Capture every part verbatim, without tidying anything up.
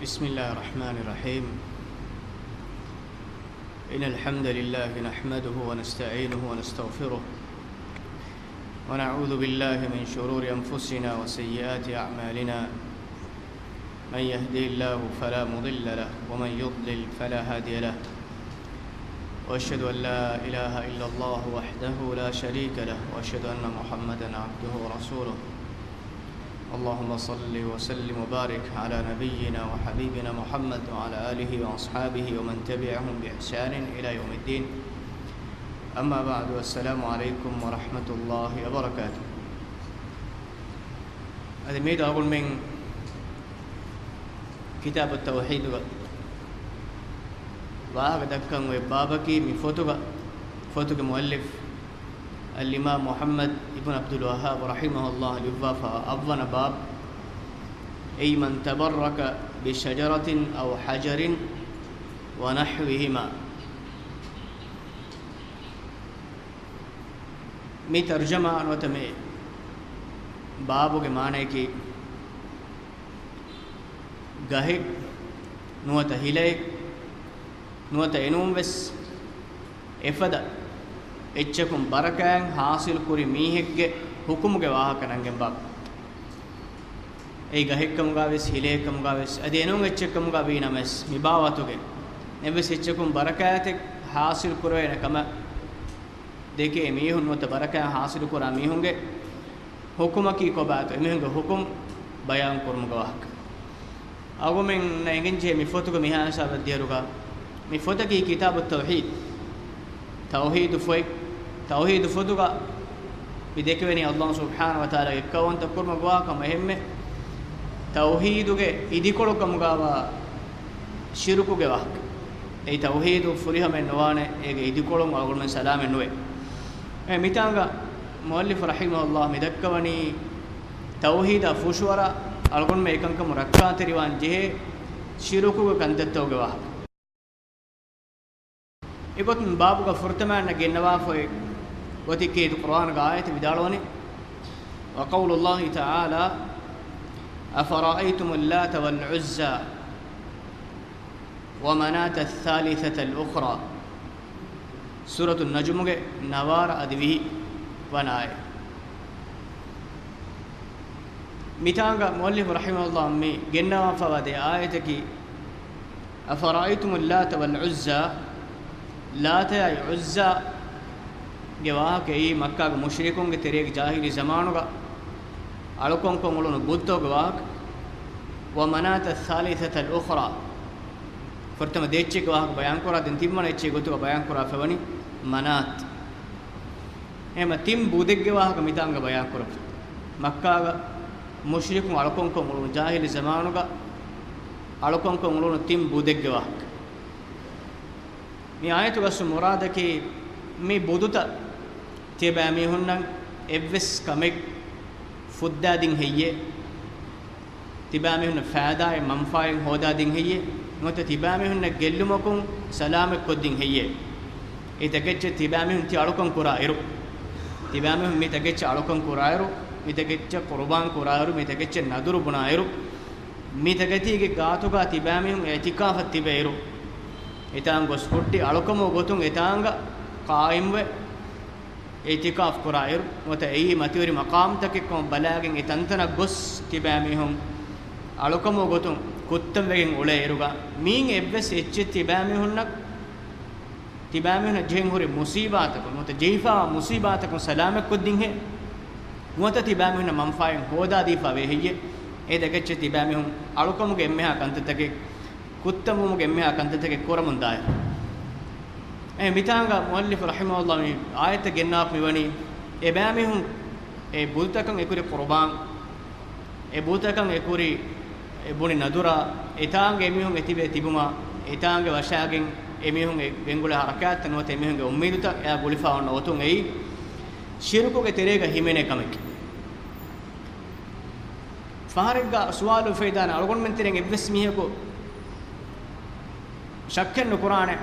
بسم الله الرحمن الرحيم. إن الحمد لله نحمده ونستعينه ونستغفره، ونعوذ بالله من شرور أنفسنا وسيئات أعمالنا. من يهده الله فلا مضل له، ومن يضلل فلا هادي له. وأشهد أن لا إله إلا الله وحده لا شريك له، وأشهد أن محمدا عبده ورسوله. اللهم صل وسلم وبارك على نبينا وحبيبنا محمد وعلى آله وأصحابه ومن تبعهم بإحسان إلى يوم الدين. أما بعد، السلام عليكم ورحمة الله وبركاته. އަދި މިއަދު އަޅުގަނޑުމެން ކިތާބު ތައުޙީދުގަ ވާހަކަ ދައްކަން އޮތް ބާބަކީ މި ފޮތުގަ، ފޮތުގެ މުއައްލިފް އަލްއިމާމް މުޙައްމަދު އިބްނު ޢަބްދުލް ވައްހާބް ރަޙިމަހުﷲ ލިޔުއްވާފަ އަށްވަނަ ބާބު، އެއީ، من تبرك بشجرة أو حجر ونحوهما. މި ތަރުޖަމާ ނުވަތަ މި ބާބުގެ މާނަޔަކީ، ގަހެއް ނުވަތަ ހިލައެއް ނުވަތަ އެނޫންވެސް އެފަދަ އެއްޗަކުން ބަރަކާތް ޙާޞިލު ކުރި މީހެއްގެ ޙުކުމުގެ ވާހަކަ ނަންގެން ބާ. އެއީ ގަހެއްކަމުގާވެސް، ހިލައެއްކަމުގާވެސް، އަދި އެނޫން އެއްޗެއްކަމުގާ ވީ ނަމަވެސް، މި ބާވަތުގެ އެއްވެސް އެއްޗަކުން ބަރަކާތެއް ޙާޞިލު ކުރެވޭނެ ކަމަށް ދެކޭ މީހުން ނުވަތަ ބަރަކާތް ޙާޞިލު ކުރާ މީހުންގެ ޙުކުމަކީ ކޮބާތޯ؟ އެމީހުންގެ ޙުކުމް ބަޔާން ކުރުމުގެ ވާހަކަ. އަޅުގަނޑުމެންނަށް އެނގެންޖެހޭ މި ފޮތުގެ މިހާ ހިސާބަށް ދިޔައިރުގަ، މި ފޮތަކީ ކިތާބު ތައުޙީދު، ތައުޙީދު ފޮތް. ތައުޙީދު ފޮތުގަ މި ދެކެވެނީ ﷲ ސުބްޙާނަހޫ ވަތަޢާލާގެ އެއްކައުވަންތަ ކުރުމުގެ ވާހަކަ އެހެންމެ ތައުޙީދުގެ އިދިކޮޅުކަމުގާވާ ޝިރުކުގެ ވާހަކަ. އެއީ ތައުޙީދު ފުރިހަމައެއް ނުވާނެ، އޭގެ އިދިކޮޅުން އަޅުގަނޑުމެން ސަލާމަތް ނުވޭ. އެ މިތާނގަ މުއައްލިފު ރަޙިމަހުﷲ މި ދައްކަވަނީ، ތައުޙީދާ ފުށުއަރާ އަޅުގަނޑުމެން އެކަންކަމުން ރައްކާތެރިވާން ޖެހޭ ޝިރުކުގެ ކަންތައްތަކުގެ ވާހަކަ. އެގޮތުން ބާބުގަ ފުރަތަމައަށް ގެންނަވާފައި އޮތީ ކީރިތި ޤުރުއާނުގެ އާޔަތެއް ވިދާޅުވަނީ، وقول الله تعالى، أفرأيتم اللات والعزى ومناة الثالثة الأخرى. ސޫރަތު ނަޖުމުގެ ނަވާރަ އަދި ވިހި ވަނަ އާޔަތް. މިތާނގަ މުއައްލިފު ރަޙިމަހުﷲ މި ގެންނަވާފައިވާ ދެ އާޔަތަކީ، أفرأيتم اللات والعزى، ލާތާއި ޢުއްޒާގެ ވާހަކަ އެއީ މައްކާގެ މުޝްރިކުންގެ ތެރޭގެ ޖާހިލީ ޒަމާނުގަ އަޅުކަންކޮށް އުޅުނު ބުއްތަކުގެ ވާހަކަ. ومناة الثالثة الأخرى، ފުރަތަމަ ދެ އެއްޗެއްގެ ވާހަކަ ބަޔާންކުރާ، ދެން ތިންވަނަ އެއްޗެއް ގޮތުގަ ބަޔާންކުރާފައިވަނީ މަނާތް. އެހެންމަ ތިން ބުދެއްގެ ވާހަކަ މިތާނގަ ބަޔާންކުރަން. މައްކާގަ މުޝްރިކުން އަޅުކަންކޮށް އުޅުނު، ޖާހިލީ ޒަމާނުގަ އަޅުކަންކޮށް އުޅުނު ތިން ބުދެއްގެ ވާހަކަ. މި އާޔަތުގައްސު މުރާދަކީ، މި ބުދުތައް ތިޔަބައިމީހުންނަށް އެއްވެސް ކަމެއް ފުއްދާދިން ހެއްޔޭ؟ ތިބާމީހުންނަށް ފައިދާއެއް މަންފާއެއް ހޯދާދިން ހެއްޔޭ؟ ނުވަތަ ތިބާމީހުންނަށް ގެއްލުމަކުން ސަލާމަތްކޮށްދިން ހެއްޔޭ؟ އެ ތަކެއްޗެއް ތިބާމީހުން ތި އަޅުކަން ކުރާ އިރު، ތިބާމީހުން މި ތަކެއްޗެއް އަޅުކަން ކުރާ އިރު، މި ތަކެއްޗެއް ޤުރުބާން ކުރާ އިރު، މި ތަކެއްޗެއް ނަދުރު ބުނާ އިރު، މި ތަކެތީގެ ގާތުގަ ތިބާމީހުން އިޢްތިކާފަށް ތިބޭ އިރު، އެތާން ގޮސް ހުއްޓި އަޅުކަމުގެ ގޮތުން އެތާނގަ ޤާއިމްވެ، އިޢްތިކާފް ކުރާއިރު، ނުވަތަ އެއީ މަތިވެރި މަޤާމްތަކެއްކަމަށް ބަލާގެން އެ ތަންތަނަށް ގޮސް ތިބާމީހުން އަޅުކަމުގެ ގޮތުން ކުއްތަން ވެގެން އުޅޭ އިރުގަ، މީން އެއްވެސް އެއްޗެއް ތިބާމީހުންނަށް، ތިބާމީހުންނަށް ޖެހެން ހުރި މުޞީބާތަކުން، ނުވަތަ ޖެހިފައިވާ މުޞީބާތަކުން ސަލާމަތްކޮށްދިންހޭ، ނުވަތަ ތިބާމީހުންނަށް މަންފާއެއް ހޯދާދީފަ ވޭ ހެއްޔޭ؟ އެ ދެކެއްޗެއް ތިބާމީހުން އަޅުކަމުގެ އެންމެހާ ކަންތައްތަކެއް، ކުއްތަންވުމުގެ އެންމެހާ ކަންތައްތަކެއް ކުރަމުންދާއިރު. އެ މިތާނގަ މުއައްލިފު ރަޙިމަހުﷲ މި އާޔަތަށް ގެންނާފަ މިވަނީ، އެބައިމީހުން އެ ބުދުތަކަށް އެކުރި ޤުރުބާން، އެ ބުދުތަކަށް އެކުރި އެ ބުނި ނަދުރާ، އެތާނގަ އެމީހުން އެތިބޭ ތިބުމާ، އެތާނގަ ވަށާގެން އެމީހުން ގެންގުޅޭ ހަރަކާތްތައް ނުވަތަ އެމީހުންގެ އުއްމީދުތައް އެއާ ގުޅިފަ އޮންނަ އޮތުން އެއީ، ޝިރުކުގެ ތެރޭގަ ހިމެނޭ ކަމެކޭ. ފަހަރެއްގަ ސުވާލު އުފެދިދާނެ، އަޅުގަނޑުމެން ތެރެއިން އެއްވެސް މީހަކު ޝައްކެއް ނުކުރާނެ،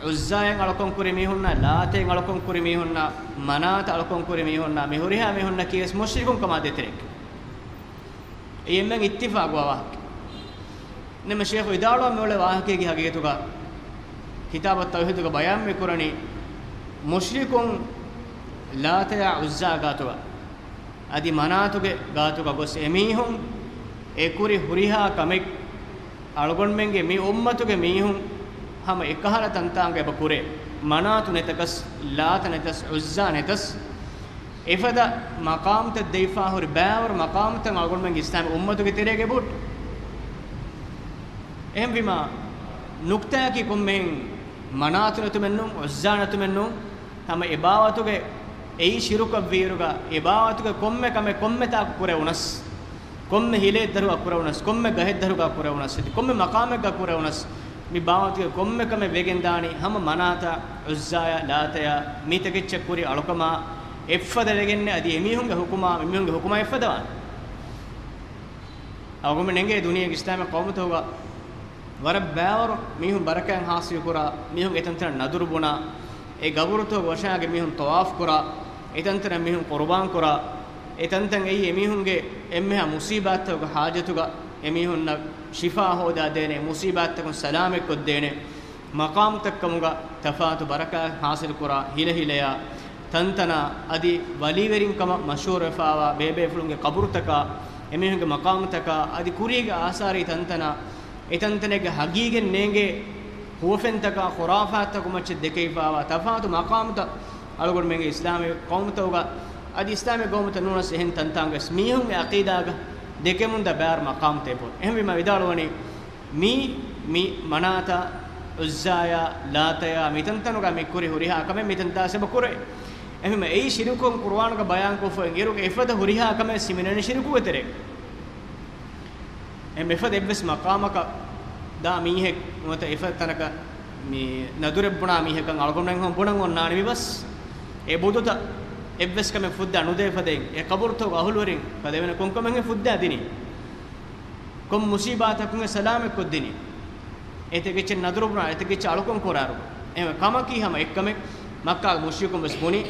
ޢުއްޒާއަށް އަޅުކަން ކުރި މީހުންނާ، ލާތަށް އަޅުކަން ކުރި މީހުންނާ، މަނާތަށް އަޅުކަން ކުރި މީހުންނާ، މި ހުރިހާ މީހުންނަކީ ވެސް މުޝްރިކުން ކަމާ ދޭތެރެއެކޭ. އެއީ އެންމެން އިއްތިފާގުވާ ވާހަކަ. ނަމަ ޝޭޚު ވިދާޅުވާ މިއުޅޭ ވާހަކައިގެ ހަގީގަތުގަ، ކިތާބު ތައުހީދުގަ ބަޔާން މި ކުރަނީ، މުޝްރިކުން ލާތަޔާ ޢުއްޒާ ގާތުގަ އަދި މަނާތުގެ ގާތުގަ ގޮސް އެމީހުން އެ ކުރި ހުރިހާ ކަމެއް އަޅުގަނޑުމެންގެ މި އުއްމަތުގެ މީހުން ހަމަ އެކަހަލަ ތަންތާނގަ އެބަ ކުރޭ. މަނާތު ނެތަކަސް، ލާތަ ނެތަސް، ޢުއްޒާ ނެތަސް، އެފަދަ މަޤާމްތައް ދެވިފާ ހުރި ބައިވަރު މަޤާމްތައް އަޅުގަނޑުމެންގެ އިސްލާމީ އުއްމަތުގެ ތެރޭގަ އެބަހުއްޓޭ. އެހެންވީމާ، ނުކްތާއަކީ ކޮންމެހެން މަނާތު ނެތުމެއްނޫން، ޢުއްޒާ ނެތުމެއްނޫން، ހަމަ އެ ބާވަތުގެ އެއީ ޝިރުކަށްވީއިރުގަ، އެ ބާވަތުގެ ކޮންމެ ކަމެއް ކޮންމެ ތާކު ކުރެވުނަސް، ކޮންމެ ހިލޭއްދަރުގަ ކުރެވުނަސް، ކޮންމެ ގަހެއްދަރުގަ ކުރެވުނަސް، އެދި ކޮންމެ މަޤާމެއްގަ ކުރެވުނަސް، މި ބާވަތުގެ ކޮންމެ ކަމެއް ވެގެން ދާނީ ހަމަ މަނާތާ، ޢުއްޒާޔާ، ލާތަޔާ، މިތަކެއްޗަށް ކުރި އަޅުކަމާ އެއްފަދަ ވެގެންނޭ. އަދި އެމީހުންގެ ޙުކުމާ، މިމީހުންގެ ޙުކުމާ އެއްފަދަ ވާނެ. އަޅުގަނޑުމެން އެނގޭ ދުނިޔޭގެ އިސްލާމީ ޤައުމުތަކުގަ ވަރަށް ބައިވަރު މީހުން ބަރަކާތް ޙާޞިލު ކުރާ، މީހުން އެތަންތަނަށް ނަދުރު ބުނާ، އެ ގަބުރުތަކުގެ ވަށާގެ މީހުން ޠަވާފު ކުރާ، އެތަންތަނަށް މީހުން ޤުރުބާން ކުރާ، އެތަންތަން އެއީ އެމީހުންގެ އެންމެހާ މުޞީބާތްތަކުގެ ޙާޖަތުގަ އެމީހުންނަށް ޝިފާ ހޯދާދޭނެ، މުޞީބާތްތަކުން ސަލާމަތްކޮށްދޭނެ މަޤާމުތައްކަމުގަ ތަފާތު ބަރަކާތް ޙާޞިލުކުރާ ހިލަހިލަޔާ ތަންތަނާ އަދި ވަލީވެރިންކަމަށް މަޝްހޫރުވެފާވާ ބޭބޭފުޅުންގެ ޤަބުރުތަކާ، އެމީހުންގެ މަޤާމުތަކާ އަދި ކުރީގެ އާސާރީ ތަންތަނާ، އެތަންތަނެއްގެ ހަގީގަތް ނޭނގޭ ހުވަފެންތަކާ ޚުރާފާތްތަކު މައްޗަށް ދެކެވިފާވާ ތަފާތު މަޤާމުތައް އަޅުގަނޑުމެންގެ އިސްލާމީ ޤައުމުތަކުގަ އަދި އިސްލާމީ ޤައުމުތައް ނޫނަސް އެހެން ތަންތާނގަސް މީހުންގެ ޢަޤީދާގަ ދެކެމުންދާ ބައިވަރު މަޤާމުތައް އެބަހުރި. އެހެންވީމާ ވިދާޅުވަނީ، މި، މި މަނާތާ، ޢުއްޒާޔާ، ލާތަޔާ، މިތަންތަނުގަ މި ކުރި ހުރިހާ ކަމެއް މިތަންތާ ސަބަ ކުރޭ. އެހެންވީމަ އެއީ ޝިރުކުން ޤުރުއާނުގަ ބަޔާންކޮށްފައި އިރުގެ އެފަދަ ހުރިހާ ކަމެއް ސިމިނެން ޝިރުކުގެ ތެރޭ. އެ މެފަދަ އެއްވެސް މަޤާމަކަށް ދާ މީހެއް ނުވަތަ އެފަދަ ތަނަކަށް މި ނަދުރެއް ބުނާ މީހަކަށް އަޅުގަނޑުމެން ހަމަ ބުނަން އޮންނާނެ މި ބަސް. އެ ބުދުތައް އެއްވެސް ކަމެއް ފުއްދާ ނުދޭ ފަދައިން، އެ ޤަބުރުތަކުގެ އަހުލުވެރިން ފަދަ ވެނެ ކޮންކަމެއް ހެން ފުއްދާ ދިނީ؟ ކޮން މުޞީބާތަކުން ސަލާމަތްކޮށްދިނީ؟ އެތަކެއްޗެއް ނަދުރު ބުނާ، އެތަކެއްޗެއް އަޅުކަން ކުރާރު. އެހެން ކަމަކީ ހަމަ އެއްކަމެއް. މައްކާގެ މުޝްރިކުން ވެސް ބުނި،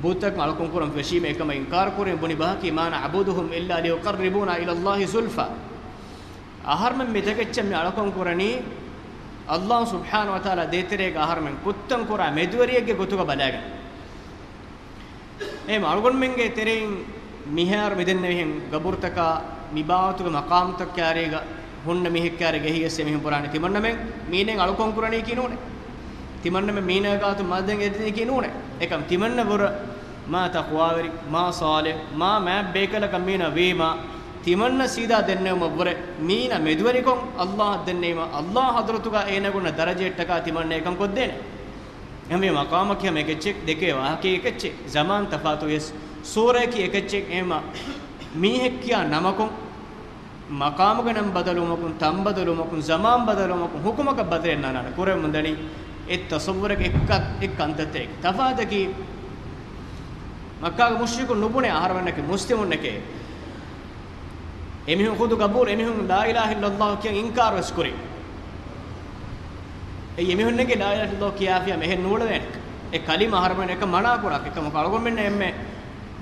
ބުއްތަކުން އަޅުކަން ކުރަން ފެށީމަ އެކަމަށް އިންކާރު ކުރިން ބުނި ބަހަކީ، "ما نعبدهم إلا ليقربونا إلى الله زلفى." އަހަރުމެން މިތަކެއްޗަށް މި އަޅުކަން ކުރަނީ، ﷲ ސުބްޙާނަހޫ ވަތަޢާލާ ދޭތެރޭގަ އަހަރުމެން ކުއްތަން ކުރާ މެދުވެރިއެއްގެ ގޮތުގަ ބަލާގެން. އެހެން އަޅުގަނޑުމެންގެ ތެރެއިން މިހާރު މިދެންނެވިހެން ގަބުރުތަކާ މި ބާވަތުގެ މަޤާމުތައް ކާރީގަ ހުންނަ މީހެއް ކާރި ގެހިޔަސް އެމީހުން ބުނާނެ ތިމަންނަމެން މީނައިން އަޅުކަން ކުރަނީކީ ނޫނޭ. ތިމަންނަމެން މީނަ ގާތު މަދަދަށް އެދެނީކީ ނޫނޭ. އެކަމް ތިމަންނަ ވުރެ މާ ތަޤްވާވެރި، މާ ޞާލިޙު، މާ މާތް ބޭކަލަކަށް މީނަ ވީމާ، ތިމަންނަ ސީދާ ދެންނެވުމަށްވުރެ މީނަ މެދުވެރިކޮށް ﷲ އަށް ދެންނެވީމާ، ﷲ ޙަޟްރަތުގަ އޭނަގެ ހުންނަ ދަރަޖައެއްޓަކާ ތިމަންނަ އެކަން ކޮށްދޭނެ. އެހެންވީމަ މަޤާމަކީ ހަމަ އެކެއްޗެއް، ދެކޭ ވާހަކައީ އެކެއްޗެއް، ޒަމާން ތަފާތުވިޔަސް، ސޫރަޔަކީ އެކެއްޗެއް. އެހެންވީމަ މީހެއް ކިޔާ ނަމަކުން، މަޤާމުގެ ނަން ބަދަލުވުމަކުން، ތަން ބަދަލުވުމަކުން، ޒަމާން ބަދަލުވުމަކުން ހުކުމަކަށް ބަދަލެއް ނާންނާނެ. ކުރެވެމުންދަނީ އެއް ތަޞައްވުރެއް، އެއް ކަ-، އެއް ކަންތައްތައް. ތަފާތަކީ، މައްކާގެ މުޝްރިކުން ނުބުނޭ އަހަރުމެންނަކީ މުސްލިމުންނެކޭ. އެމީހުން ޚުދު ގަބޫލު، އެމީހުން ލާ އިލާހަ އިއްލައްލާހު ކިޔަން އިންކާރު ވެސް ކުރި. އެއީ އެމީހުންނެކޭ ލާ އިލާހަ އިއްލައްލާހު ކިޔާފިޔާ އެހެން ނޫޅެވޭނެ. އެ ކަލިމަ އަހަރުމެން އެކަން މަނާ ކުރާ. އެކަމަކު އަޅުގަނޑުމެންނަށް އެންމެ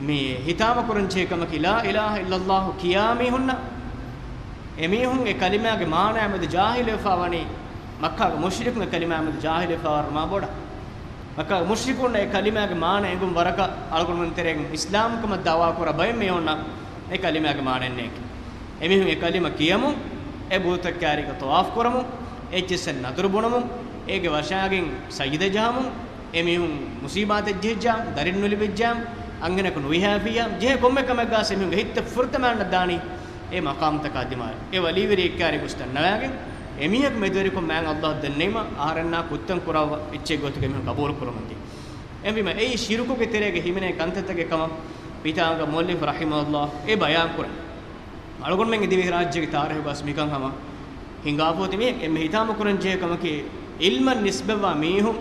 މި ހިތާމަ ކުރަން ޖެހޭ ކަމަކީ، ލާ އިލާހަ އިއްލައްލާހު ކިޔާ މީހުންނަށް އެމީހުން އެ ކަލިމާގެ މާނައާ މެދު ޖާހިލުވެފާ ވަނީ، މައްކާގެ މުޝްރިކުން އެ ކަލިމާއާ މެދު ޖާހިލުވެފާވާ ވަރަށް މާ ބޮޑަށް. މައްކާގެ މުޝްރިކުންނަށް އެ ކަލިމާގެ މާނަ އެނގުން ވަރަކަށް އަޅުގަނޑުމެން ތެރެއިން އިސްލާމްކަމަށް ދަޢުވާ ކުރާ ބައެއް މީހުންނަށް އެ ކަލިމާގެ މާނައެއް ނޭނގެ. އެމީހުން އެ ކަލިމަ ކިޔަމުން، އެ ބުދުތައް ކާރީގަ ޠަވާފު ކުރަމުން، އެއްޗިއްސަށް ނަދުރު ބުނަމުން، އޭގެ ވަށާގެން ސަޖިދަ ޖަހަމުން، އެމީހުން މުޞީބާތެއް ޖެހިއްޖާ، ދަރިން ނުލިބިއްޖާ، އަންހެނަކު ނުވިހާފިއްޔާ، ޖެހޭ ކޮންމެ ކަމެއްގަސް އެމީހުންގެ ހިތްތައް ފުރަތަމައަށް ދާނީ އެ މަޤާމުތަކާ ދިމާއަށް. އެ ވަލީވެރިއެއް ކާރި ގޮސް ދަންނަވާގެން، އެމީހަކު މެދުވެރިކޮށް މާތް ﷲ ދެންނެވީމަ، އަހަރެންނާ ކުއްތަން ކުރާ އެއްޗެއް ގޮތުގަ އެމީހުން ޤަބޫލު ކުރަމުންދިޔަ. އެހެންވީމަ އެއީ ޝިރުކުގެ ތެރޭގަ ހިމެނޭ ކަންތައްތަކެއް ކަމަށް ކިތާބުގަ މުއައްލިފު ރަޙިމަހުﷲ އެ ބަޔާން ކުރަނީ. އަޅުގަނޑުމެންގެ ދިވެހިރާއްޖޭގެ ތާރީޚުގަސް މިކަން ހަމަ ހިނގާފަ އޮތީ މީހެއް. އެންމެ ހިތާމަ ކުރަން ޖެހޭ ކަމަކީ، ޢިލްމަށް ނިސްބަތްވާ މީހުން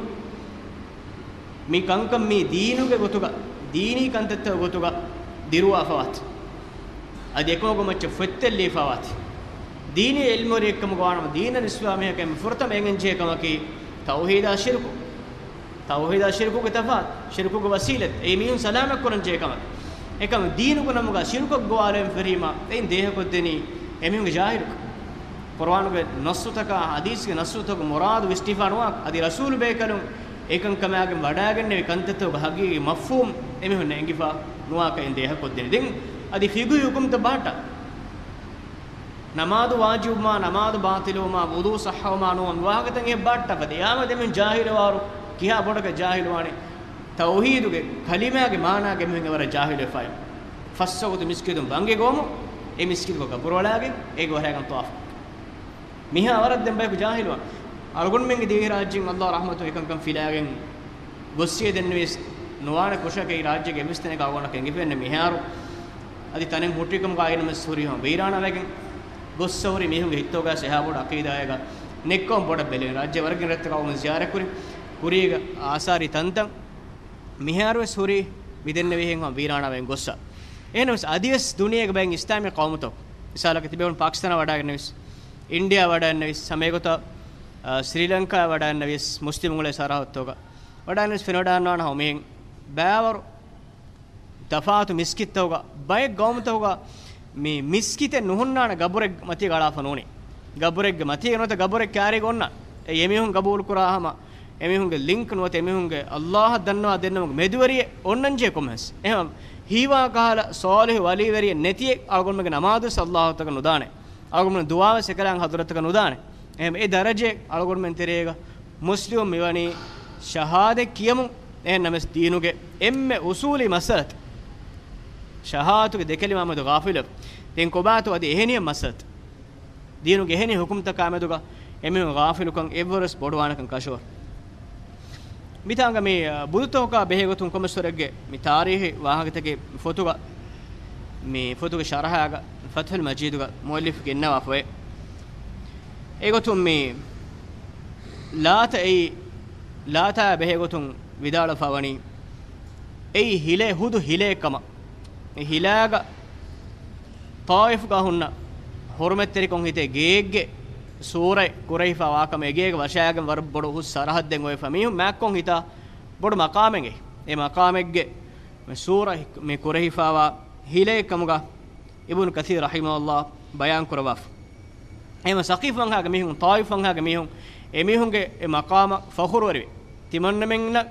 މި ކަންކަން މީ ދީނުގެ ގޮތުގަ، ދީނީ ކަންތައްތަކުގެ ގޮތުގަ ދިރުވާފަވާތީ. އަދި އެކަމަކު މައްޗަށް ފޮތްތައް ލިޔެފަވާތީ. ދީނީ ޢިލްމުވެރިއެއްކަމުގަ ވާނަމަ، ދީނަށް ނިސްބަތްވާ މީހަކަށް އެންމެ ފުރަތަމަ އެނގެން ޖެހޭ ކަމަކީ ތައުޙީދާ ޝިރުކު. ތައުޙީދާ ޝިރުކުގެ ތަފާތު، ޝިރުކުގެ ވަސީލަތް، އެއީ މީހުން ސަލާމަތް ކުރަން ޖެހޭ ކަމެއް. އެކަމަކު ދީނުގެ ނަމުގަ ޝިރުކަށް ގޮވާލެވެން ފެށީމަ، އެއިން ދޭހަކޮށްދެނީ އެމީހުންގެ ޖާހިލުކަން. ޤުރުއާނުގެ ނައްޞުތަކާ ޙަދީޘްގެ ނައްޞުތަކުގެ މުރާދު ވިސްޓިފާ ނުވާ، އަދި ރަސޫލު ބޭކަލުން އެކަންކަމާގެން ވަޑާގެންނެވި ކަންތައްތަކުގެ ޙަޤީޤީ މަފްހޫމް އެމީހުންނަށް އެނގިފާ ނުވާކަން ދޭހަކޮށްދިން. ދެން އަދި ފިޤުހީ ޙުކުމްތައް ބަހައްޓާ. ނަމާދު ވާޖިބުވުމާ، ނަމާދު ބާޠިލުވުމާ، ވުޟޫ ޞައްޙަވުމާ ނުވަން ވާހަކަތައް އެ ބަހައްޓާފަ. ދެ އާމަ ދެމިން ޖާހިލުވާރު ކިހާ ބޮޑަކަށް ޖާހިލުވާނެ؟ ތައުޙީދުގެ ކަލިމާގެ މާނާގެ މީހުން އެވަރަށް ޖާހިލުވެފައި. ފަސްވަގުތު މިސްކިތުން ބަންގި ގޮވަމު، އެ މިސްކިތުގަ ގަބުރު އަޅާގެން އޭގެ ވަރަށް ތަވާފު. މިހާ ވަރަށް ދެން ބަޔަކު ޖާހިލުވާ. އަޅުގަނޑުމެންގެ ދިވެހިރާއްޖެއިން އައްލާހު ރަޙްމަތުން އެކަންކަން ފިލާގެން ގޮއްސިއެ ދެންނެވިޔަސް ނުވާނެ ކުށަކަށް އެ ރާއްޖޭގެ އެއްވެސް ތަނެއްގަ އަޅުގަނޑަކަށް އެނގިފައެއްނެ މިހާރު. އަދި ތަނެއް ހުއްޓިކަމުގަ އައިނަމަސް ހުރީ ހަމަ ވީރާނާވެގެން ގޮއްސަ ހުރި މީހުންގެ ހިތްތަކުގައި އެހާ ބޮޑު ޢަޤީދާއެއްގަ ނެއްކަމުން ބޮޑަށް ބެލެވެން. ރާއްޖޭ ވަރަށް ގިނަ ރަށްތަކަށް އަޅުގަނޑު ޒިޔާރަތްކުރި. ކުރީގެ އާސާރީ ތަންތަން މިހާރުވެސް ހުރީ މިދެންނެވިހެން ހަމަ ވީރާނާވެގެން ގޮއްސަ. އެހެންނަމަވެސް އަދިވެސް ދުނިޔޭގެ ބައެއް އިސްލާމީ ޤައުމުތަކު، މިސާލަކަށް ތިބޭފުޅުން ޕާކިސްތާނަށް ވަޑައިގެންނެވިޔަސް، އިންޑިއާ ވަޑައިގެންނެވިޔަސް، ހަމަ އެގޮތަށް، އާ، ސްރީލަންކާ ވަޑައިގެންނެވިޔަސް، މުސްލިމުންގެ ސަރަހައްދުތަކުގަ ވަޑައިގެންނެވިޔަސް ފެނިވަޑައިގަންނާނެ ހަމަ މިހެން ބައިވަރު ތަފާތު މިސްކިތްތަކުގަ ބައެއް ގައުމުތަކުގަ މި މިސްކިތެއް ނުހުންނާނެ ގަބުރެއް މަތީގަ އަޅާފަ ނޫނީ. ގަބުރެއްގެ މަތީގަ ނުވަތަ ގަބުރެއް ކާރީގަ އޮންނާނެ. އެ އެމީހުން ގަބޫލުކުރާ ހަމަ، އެމީހުންގެ ލިންކް ނުވަތަ އެމީހުންގެ އައްލާހަށް ދަންނަވާ ދެންނެވުމުގެ މެދުވެރިއެއް އޮންނަންޖެހޭ ކޮންމެސް. އެހެން ހީވާ ކަހަލަ ޞާލިޙު ވަލީވެރިއެއް ނެތިއެއް އަޅުގަނޑުމެންގެ ނަމާދުވެސް އައްލާހު ތަޢާލާ ނުދާނެ. އަޅުގަނޑުމެން ދުޢާވެސް އެކަލާނގެ ޙަޟްރަތަކަށް ނުދާނެ. އެހެން އެ ދަރަޖައެއް އަޅުގަނޑުމެން ތެރޭގަ މުސްލިމުން މިވަނީ ޝަހާދަތް ކިޔަމުން. އެހެންނަމަވެސް ދީނުގެ އެންމެ އުސޫލީ މައްސަލަތައް، ޝަހާދަތުގެ ދެކެލިމާ މެދު ޣާފިލު. ދެން ކޮބާތޯ އަދި އެހެނިހެން މައްސަލަތައް؟ ދީނުގެ އެހެނި ޙުކުމްތަކާ މެދުގަ އެމީހުން ޣާފިލުކަން އެއްވަރުވެސް ބޮޑުވާނެކަން ކަށަވަރު. މިތާނގަ މި، އަ، ބުދުތަކަކާ ބެހޭގޮތުން ކޮންމެސްވަރެއްގެ މި ތާރީޚީ ވާހަކަތަކެއް މި ފޮތުގަ، މި ފޮތުގެ ޝަރަޙާގަ ފަތްޙުލް މަޖީދުގަ މުއައްލިފު ގެންނަވާފަވޭ. އެގޮތުން މި ލާތަ އެއީ، ލާތާ ބެހޭގޮތުން ވިދާޅުވެފަ ވަނީ، އެއީ ހިލޭ، ހުދު ހިލޭ ކަމަށް. އެ ހިލާގަ ޠާއިފުގަ ހުންނަ ޙުރުމަތްތެރިކޮށް ހިތޭ ގެއެއްގެ ސޫރަތް ކުރެހިފަ ވާކަމަށް، އެ ގޭގެ ވަށާގެން ވަރަށް ބޮޑު ހުސް ސަރަހައްދެއް އޮވެފަ މީހުން މާތްކޮށް ހިތާ ބޮޑު މަޤާމެއް. އެ މަޤާމެއްގެ މި ސޫރަތް މި ކުރެހިފަވާ ހިލޭ ކަމުގަ އިބްނު ކަޘީރު ރަޙިމަހުﷲ ބަޔާން ކުރައްވާފަ. އެހެން ސަޤީފު ވަންހާގެ މީހުން، ޠާއިފު ވަންހާގެ މީހުން، އެމީހުންގެ އެ މަޤާމަށް ފަޚުރުވެރިވެ. ތިމަންނަމެންނަށް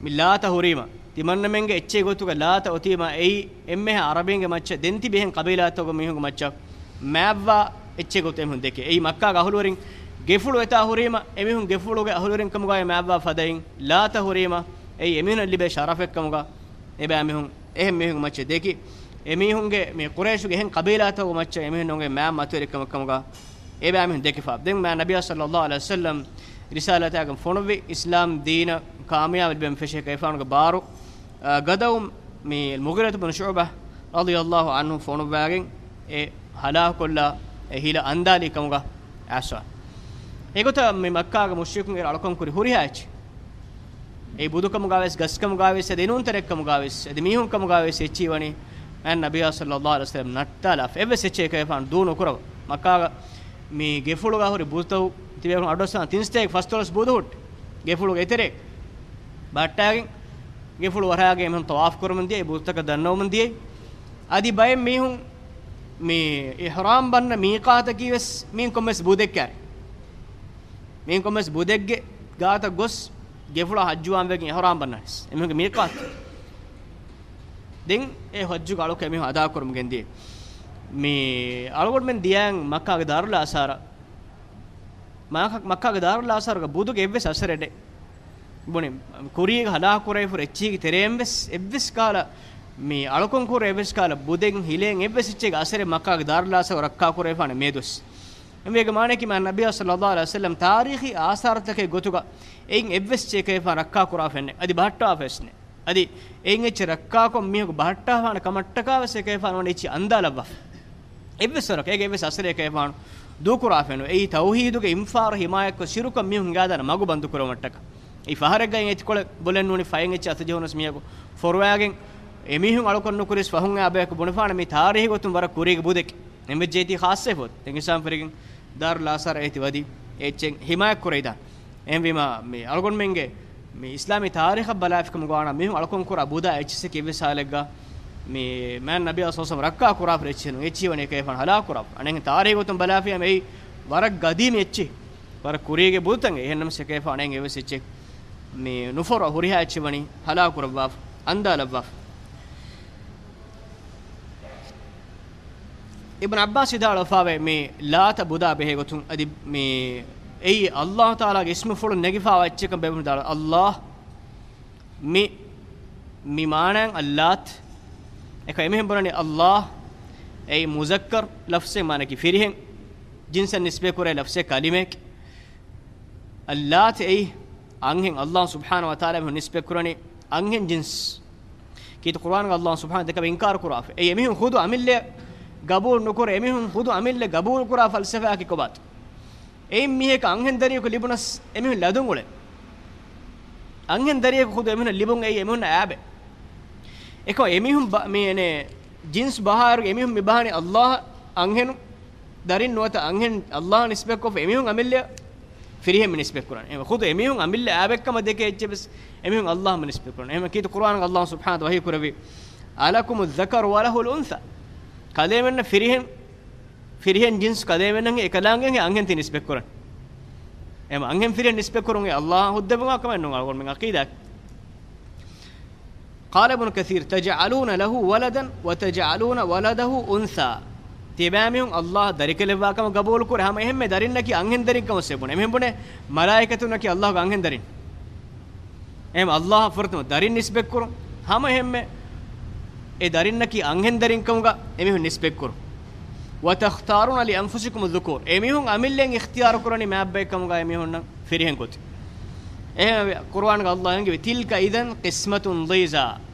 މި ލާތަ ހުރީމަ، ތިމަންނަމެންގެ އެއްޗެއް ގޮތުގަ ލާތަ އޮތީމަ، އެއީ އެންމެހާ ޢަރަބީންގެ މައްޗަށް ދެން ތިބި އެހެން ޤަބީލާތަކުގެ މީހުންގެ މައްޗަށް މާތްވާ އެއްޗެއް ގޮތު އެމީހުން ދެކެ. އެއީ މައްކާގެ އަހުލުވެރިން ގެފުޅު އެތާ ހުރީމަ، އެމީހުން ގެފުޅުގެ އަހުލުވެރިން ކަމުގައި މާތްވާ ފަދައިން ލާތަ ހުރީމަ، އެއީ އެމީހުންނަށް ލިބޭ ޝަރަފެއް ކަމުގަ އެބައިމީހުން އެހެން މީހުންގެ މައްޗަށް ދެކި، އެމީހުންގެ މި ޤުރައިޝުގެ އެހެން ޤަބީލާތަކުގެ މައްޗަށް އެމީހުންނަށް އޮންގެ މާތް މަތިވެރިކަމެއް ކަމުގަ އެބައިމީހުން ދެކިފަ. ދެން މާތް ނަބިއްޔާ ޞައްލައްލާހު ޢަލައިހި ވަސައްލަމް ރިސާލަތާގެން ފޮނުއްވި، އިސްލާމް ދީނަށް ކާމިޔާބު ލިބެން ފެށޭ ކަލޭފާނުގެ ބާރު، އާ، ޣަޒްވު މި މުޣީރަތު ބުނު ޝުޢުބާ ރަޟިޔައްލާހު ޢަންހު ފޮނުއްވާގެން އެ ހަލާކުކޮށްލާ އެ ހިލަ އަންދާލީ ކަމުގަ އައިސްފަ. އެގޮތަށް މި މައްކާގެ މުޝްރިކުން އެރު އަޅުކަން ކުރި ހުރިހާ އެއްޗެއް. އެ ބުދުކަމުގަވެސް، ގަސްކަމުގަވެސް، އަދި ނޫންތަރެއްކަމުގަވެސް، އަދި މީހުންކަމުގަވެސް އެއްޗިހި ވަނީ މާތް ނަބިއްޔާ ޞައްލައްލާހު ޢަލައިހި ވަސައްލަމް ނައްޓާލާފަ. އެއްވެސް އެއްޗެއް ކަލޭފާނު ދޫ ނުކުރައްވާ. މައްކާގަ މި ގެފުޅުގަ ހުރި ބުދުތައް ތިބޭފުޅުން އަޑުއައްސަން ތިން ސަތޭކަ ފަސްދޮޅަސް ބުދު ހުއްޓި. ގެފުޅުގެ އެތެރޭ ބަހައްޓާގެން ގެފުޅު ވަށާގެން އެމީހުން ޠަވާފު ކުރަމުން ދިޔައީ، ބުދުތަކަށް ދަންނަވަމުން ދިޔައީ. އަދި ބައެއް މީހުން މި އިޙްރާމް ބަންނަ މީޤާތަކީ ވެސް މީން ކޮންމެސް ބުދެއް ކާރި. މީން ކޮންމެސް ބުދެއްގެ ގާތަށް ގޮސް ގެފުޅާ ޙައްޖުވާން ވެގެން އިޙްރާމް ބަންނަނީސް. އެމީހުންގެ މީޤާތު. ދެން އެ ޙައްޖުގެ އަޅުކަން އެމީހުން އަދާކުރަމުން ގެންދިޔަ. މި އަޅުގަނޑުމެން ދިޔައިން މައްކާގެ ދާރުލް އާސާރަށް. މާކަ-، މައްކާގެ ދާރުލް އާސާރުގަ ބުދުގެ އެއްވެސް އަސަރެއް ނެތް. ބުނި، ކުރީގަ ހަލާކު ކުރެވިފަ ހުރި އެއްޗިހިގެ ތެރެއިން ވެސް އެއްވެސް ކަހަލަ މި އަޅުކަން ކުރި އެއްވެސް ކަހަލަ ބުދެއް ހިލެއް އެއްވެސް އެއްޗެއްގެ އަސަރެއް މައްކާގެ ދާރުލް އާސާރު ރައްކާ ކުރެވިފާނެ މިއަދުވެސް. އެމީގެ މާނައަކީ މާތް ނަބިއްޔާ ޞައްލައްލާހު ޢަލައިހި ވަސައްލަމް ތާރީޚީ އާސާރުތަކެއް ގޮތުގަ އެއިން އެއްވެސް އެއްޗެއް ކަލޭފާނު ރައްކާ ކުރާފައެއް ނެތް. އަދި ބަހައްޓާފައެއް ނެތް. އަދި އެއިން އެއްޗެއް ރައްކާކޮށް މީހަކު ބަހައްޓާފާނެ ކަމަށްޓަކާ ވެސް އެކަލޭފާނު ވަނީ އެއްޗިހި އަންދާލައްވާފަ. އެއްވެސް ވަރަކަށް އޭގެ އެއްވެސް އަސަރެއް އެކަލޭފާނު ދޫކުރާފައެއް ނުވޭ. އެއީ ތައުޙީދުގެ އިންފާރު ހިމާޔަތްކޮށް ޝިރުކަށް މީހުން ހިނގާދާނެ މަގު ބަންދު ކުރުމަށްޓަކާ. އެއީ ފަހަރެއްގައި އެތިކޮޅެއް ބޮލެއް ނޫނީ ފައިން އެއްޗެއް އަތުޖެހުނަސް މީހަކު ފޮރުވާގެން އެމީހުން އަޅުކަން ނުކުރިސް ފަހުން އަބަޔަކު ބުނެފާނެ މީ ތާރީޚީ ގޮތުން ވަރަށް ކުރީގެ ބުދެކެ. އެންމެ ޖޭތީ ޚާއްޞަ ފޮތް. ދެން އިސްލާމް ފިރިގެން ދާރުލް އާސާރަށް އޭތި ވަދީ އެއްޗެއް ހިމާޔަތް ކުރެވިދާނެ. އެހެންވީމާ، މި އަޅުގަނޑުމެންގެ މި އިސްލާމީ ތާރީޚަށް ބަލާފިކަމުގަ ވާނަމަ، މީހުން އަޅުކަން ކުރާ ބުދާ އެއްޗިއްސަކީ އެއްވެސް ހާލެއްގަ މި މާތް ނަބިއްޔާ ޞައްލައްލާހު ޢަލައިހި ވަސައްލަމް ރައްކާ ކުރާފަ ހުރި އެއްޗިހި ވަނީ އެކަލޭފާނު ހަލާކު ކުރާފަ. އަނެއް ތާރީޚީ ގޮތުން ބަލާފިޔާ އެއީ ވަރަށް ގަދީމި އެއްޗެއް، ވަރަށް ކުރީގެ ބުދުތައް. އެހެންނަމަސް އެކައިފާނައިން އެއްވެސް އެއްޗެއް މި ނުފޮރުވާ ހުރިހާ އެއްޗެއް ވަނީ ހަލާކު ކުރައްވާފަ، އަންދާލައްވާފަ. އިބްނު ޢައްބާސް ވިދާޅުވެފާވޭ، މި ލާތަ ބުދާ ބެހޭ ގޮތުން އަދި މި އެއީ އައްލާހު ތަޢާލާގެ އިސްމުފުޅުން ނެގިފާވާ އެއްޗެއްކަން ބޭފުޅުން ވިދާޅުވޭ. އައްލާހް މި، މި މާނައަށް އައްލާތް. އެކަ އެމީހުން ބުނަނީ އައްލާހް އެއީ މުޒައްކަރު ލަފްޒެއް، މާނައަކީ ފިރިހެން، ޖިންސަށް ނިސްބަތްކުރޭ ލަފްޒެއް، ކަލިމައެއް. އައްލާތް އެއީ އަންހެން. އައްލާހު ސުބްޙާނަހު ވަތަޢާލާ އެމީހުން ނިސްބަތްކުރަނީ އަންހެން ޖިންސް. ކީރިތި ޤުރުއާނުގަ އައްލާހު ސުބްޙާނަހު ދެކެ އިންކާރު ކުރާފަ. އެއީ އެމީހުން ޚުދު އަމިއްލަ ގަބޫލު ނުކުރޭ، އެމީހުން ޚުދު އަމިއްލަ ގަބޫލު ކުރާ ފަލްސަފާއަކީ ކޮބާތަ؟ އެއިން މީހަކަށް އަންހެން ދަރިޔަކު ލިބުނަސް އެމީހުން ލަދުން އުޅޭ. އަންހެން ދަރިޔަކު ޚުދު އެމީހުން ލިބުން އެއީ އެމީހުންނަށް އާބެއް. އެކަމަ އެމީހުން ބަ-، މި އެނެ ޖިންސް ބަހާއިރު އެމީހުން މި ބަހަނީ އައްލާހް އަންހެނު ދަރިން ނުވަތަ އަންހެން އައްލާހަށް ނިސްބަތްކޮށްފަ އެމީހުން އަމިއްލަ ފިރިހެން މި ނިސްބަތްކުރަން. އެހެން ޚުދު އެމީހުން އަމިއްލަ އާބެއްކަމަށް ދެކޭ އެއްޗެއް ވެސް އެމީހުން އައްލާހަށް މި ނިސްބަތްކުރަން. އެހެން ކީރިތި ޤުރުއާނުގަ އައްލާހު ސުބްޙާނަހު ވަތަޢާލާ ވަޙީ ކުރެއްވި، أَلَكُمُ الذَّكَرُ وَلَهُ الْأُنْثَى. ކަލޭމެންނަށް ފިރިހެން، ފިރިހެން ޖިންސް ކަލޭމެންނަށް އެކަލާނގެ އަންހެން ތި ނިސްބަތްކުރަން. އެމަ އަންހެން ފިރިހެން ނިސްބަތްކުރުން އެ އައްލާހަށް ހުއްދަ ބުނާ ކަމެއް ނޫން އަޅުގަނޑުމެން ޢަޤީދާ. قال ابن كثير، تجعلون له ولدا وتجعلون ولده أنثى. ތިބާމީހުން އައްލާހަށް ދަރިކެލެއްވާ ކަމަށް ގަބޫލުކުރޭ، ހަމަ އެހެންމެ ދަރިންނަކީ އަންހެން ދަރިން ކަމަށް ބުނޭ. އެމީހުން ބުނޭ މަލާއިކަތުންނަކީ އައްލާހުގެ އަންހެން ދަރިން. އެހެން އައްލާހަށް ފުރަތަމަ ދަރިން ނިސްބަތްކުރުން، ހަމަ އެހެންމެ އެ ދަރިންނަކީ އަންހެން ދަރިން ކަމުގަ އެމީހުން ނިސްބަތްކުރުން. وتختارون لأنفسكم الذكور. އެމީހުން އަމިއްލައިން އިޚްތިޔާރު ކުރަނީ މާތް ބައެއް ކަމުގަ އެމީހުންނަށް ފިރިހެން ގޮތެއް. އެހެން ޤުރުއާންގަ އައްލާހު އެނގެވި، تلك إذا قسمة ضيزى.